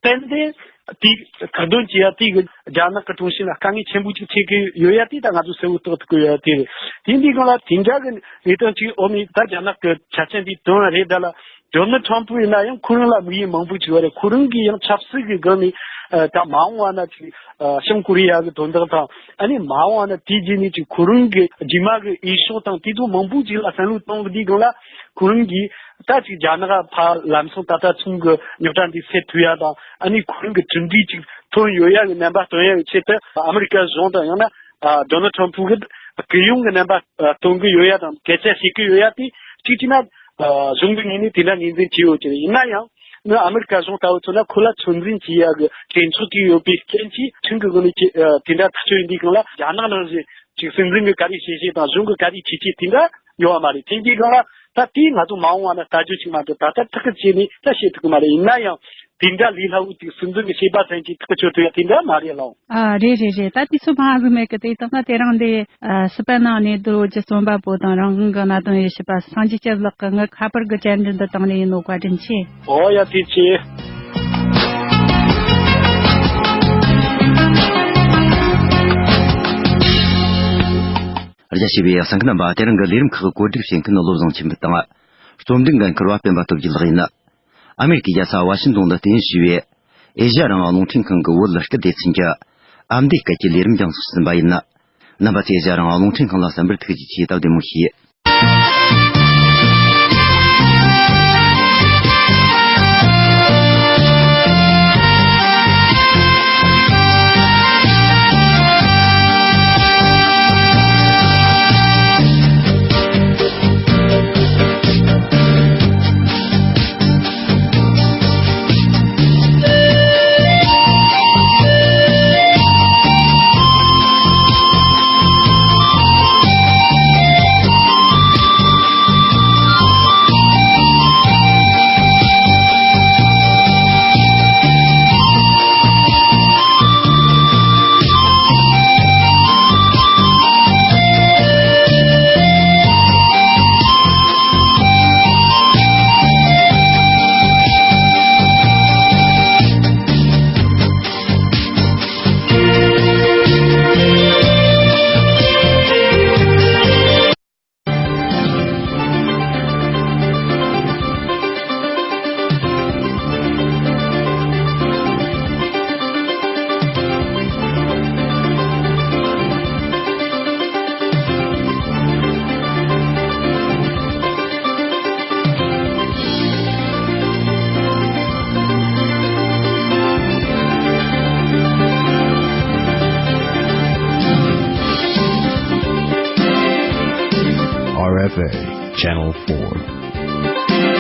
ཏན་ཏན་དེ་ཁ་འདོན་བྱེད་ཡ་དེ་གི་རྒྱ་ནག་གི་ཀྲུང་ཕིན་ལ་དཀའ་ངལ་ཆེན་པོ་ཅིག་འཕྲད་ཀྱི་ཡོད་ཡ་དེ་ད་ང་ཚོ་གསལ་བོ་རྟོགས་ཐུབ་ཀྱི་ཡོད་ཡ་དེ་རེད། དེ་འདི་སྒང་ལ་དེ་འདྲ་གི་ལས་དོན་ཅིག་འོག་ནས་ད་རྒྱ་ནག་གི་ཆ་རྐྱེན་དེ་དོན་རེད་ད་ལ། ཌོ་ནལ་ཊམ་ཕུ་ཡིན་ན་ཡང་ཁོ་རང་ལ་དམིགས་ཡུལ་མང་པོ་ཅིག་ཡོད་རེད། ཁོ་རང་གིས་ཡང་ཆབ་སྲིད་ཀྱི་སྒང་ནས་ཨ་ད་མ་འོངས་པ་ན་ཅིག་ཨ་བྱང་ཀོ་རི་ཡ་གི་དོན་དག་དང་ཨ་ནི་མ་འོངས་པ་ན་དེའི་རྗེས་ནས་ཅིག་ཁོ་རང་གི་རྗེས་མ་གི་འོས་ཤོག་དང་དེ་ཚོ་མང་པོ་ཅིག་ལ་བསམ་བློ་གཏོང་གི་དུས་སྒང་ལ་ཁོ་རང་གིས་ད་ཅིག་རྒྱ་ནག་ཕར་ལམ་སང་ད་ལྟ་ཚོང་གི་རྙོག་དྲ་འདི་སེལ་ཐུབ་ཡ་དང་ཨ་ནི་ཁོ་རང་གི་གྲུབ་འབྲས་ཅིག་ཐོན་ཡོང་ཡ་གི་རྣམ་པ་སྟོན་ཡ་གི་ཆེད་དུ་ཨ་མི་རི་ཀ་གཞུང་དང་ཡང་ན་ཨ་ཌོ་ནལ་ཊམ་ཕུ་གི་གུ་ཡངས་ཀྱི་རྣམ་པ་ཨ་སྟོན་གི་ཡོད་ཡ་དང་སྐད་ཆ་བཤད་གི་ཡོད་ཡ་དེ་གཅིག་བྱས་ན་ཨ་གཞུང་གི་ངོས་ནས་དེ་འདྲ་ངོས་འཛིན་བྱས་ཡོད་ཀྱི་རེད། ཡིན་ན་ཡང་ནི་ཨ་མི་རི་ཀ་གཞུང་ལྟ་བུ་མཚོན་ན་ཁོ་ལ་ཚོད་འཛིན་བྱེད་ཡ་གི་གྲོས་ཚོགས་ཅིག་ཡོད་པའི་རྐྱེན་གྱིས་ཁྲིམས་ཀྱི་སྒོ་ནས་ཅི་ཨ་དེ་འདྲ་ཐག་གཅོད་ཡིན་དུས་སྒང་ལ་རྒྱ་ནག་ནང་བཞིན་ཅིག་སྲིད་འཛིན་གྱི་ག་རེ་བྱེད་བྱེད་དང་གཞུང་གི་ག་རེ་བྱེད་བྱེད་དེ་འདྲ་ཡོད་པ་མ་རེད། དེ་འདྲའི་སྒང་ལ་ད་དེ་ང་ཚོ་མ་འོངས་པ་ན་ལྟ་རྒྱུ་ཞིག་མ་གཏོགས་ད་ལྟ་ཐག་གི་བཅད་ནས་ད་བཤད་ཐུབ་ཀྱི་མ་རེད། ཡིན་ན་ཡང་དེ་འདྲ་ལས་སླ་བོ་ཅིག་སྲིད་འཛིན་གྱི་བྱེད་པ་ཚན་གྱིས་ཐག་གཅོད་ཐུབ་ཡ་དེ་འདྲ་མ་རེད་ལགས། ཨ་རེད་རེད་རེད། ད་དུས་ཚོད་མང་ཟིག་མེད་གི། དེ་དང་ན་དེ་རིང་འདི་ཨ་སི་པན་ནང་གནས་སྡོད་ཀྱི་རྩོམ་པ་པོ་དང་རང་དབང་གི་གནད་དོན་དབྱེ་ཞིབ་པ་སངས་རྒྱས་སྐྱབས་ལགས་ཀྱིས་ངའི་ཁ་པར་གྱི་བཅར་འདྲི་འདི་བཏང་ནས་ཡིན་ནོ། བཀའ་དྲིན་ཆེ། ཨོ་ཡ་ཐུགས་རྗེ་ཆེ། རྒྱ་ཆེ་བའི་གསན་མཁན་རྣམ་པ། དེ་རིང་གི་ལས་རིམ་ཁག་གོ་སྒྲིག་བྱེད་མཁན་བློ་བཟང་འཆི་མེད་དང་། རྩོམ་སྒྲིག་འགན་འཁུར་བ་སྤེན་པ་སྟོབས་རྒྱལ་ལགས་ཡིན། ཨ་མེ་རི་ཀའི་རྒྱལ་ས་ཝ་ཤིང་ཏོན་དུ་རྟེན་གཞི་བྱས་པའི་ཨེ་ཤ་ཡ་རང་དབང་རླུང་འཕྲིན་ཁང་གི་བོད་སྐད་སྡེ་ཚན་གྱི་ཨ་མདོའི་སྐད་ཀྱི་ལས་རིམ་རྒྱང་སྲིང་ཟིན་པ་ཡིན། རྣམ་པ་ཚོས་ཨེ་ཤ་ཡ་རང་དབང་རླུང་འཕྲིན་ཁང་ལ་གསན་པར་ཐུགས་རྗེ་ཆེ། སྟབས་བདེ་མོ་བྱོས། Fei, Channel four.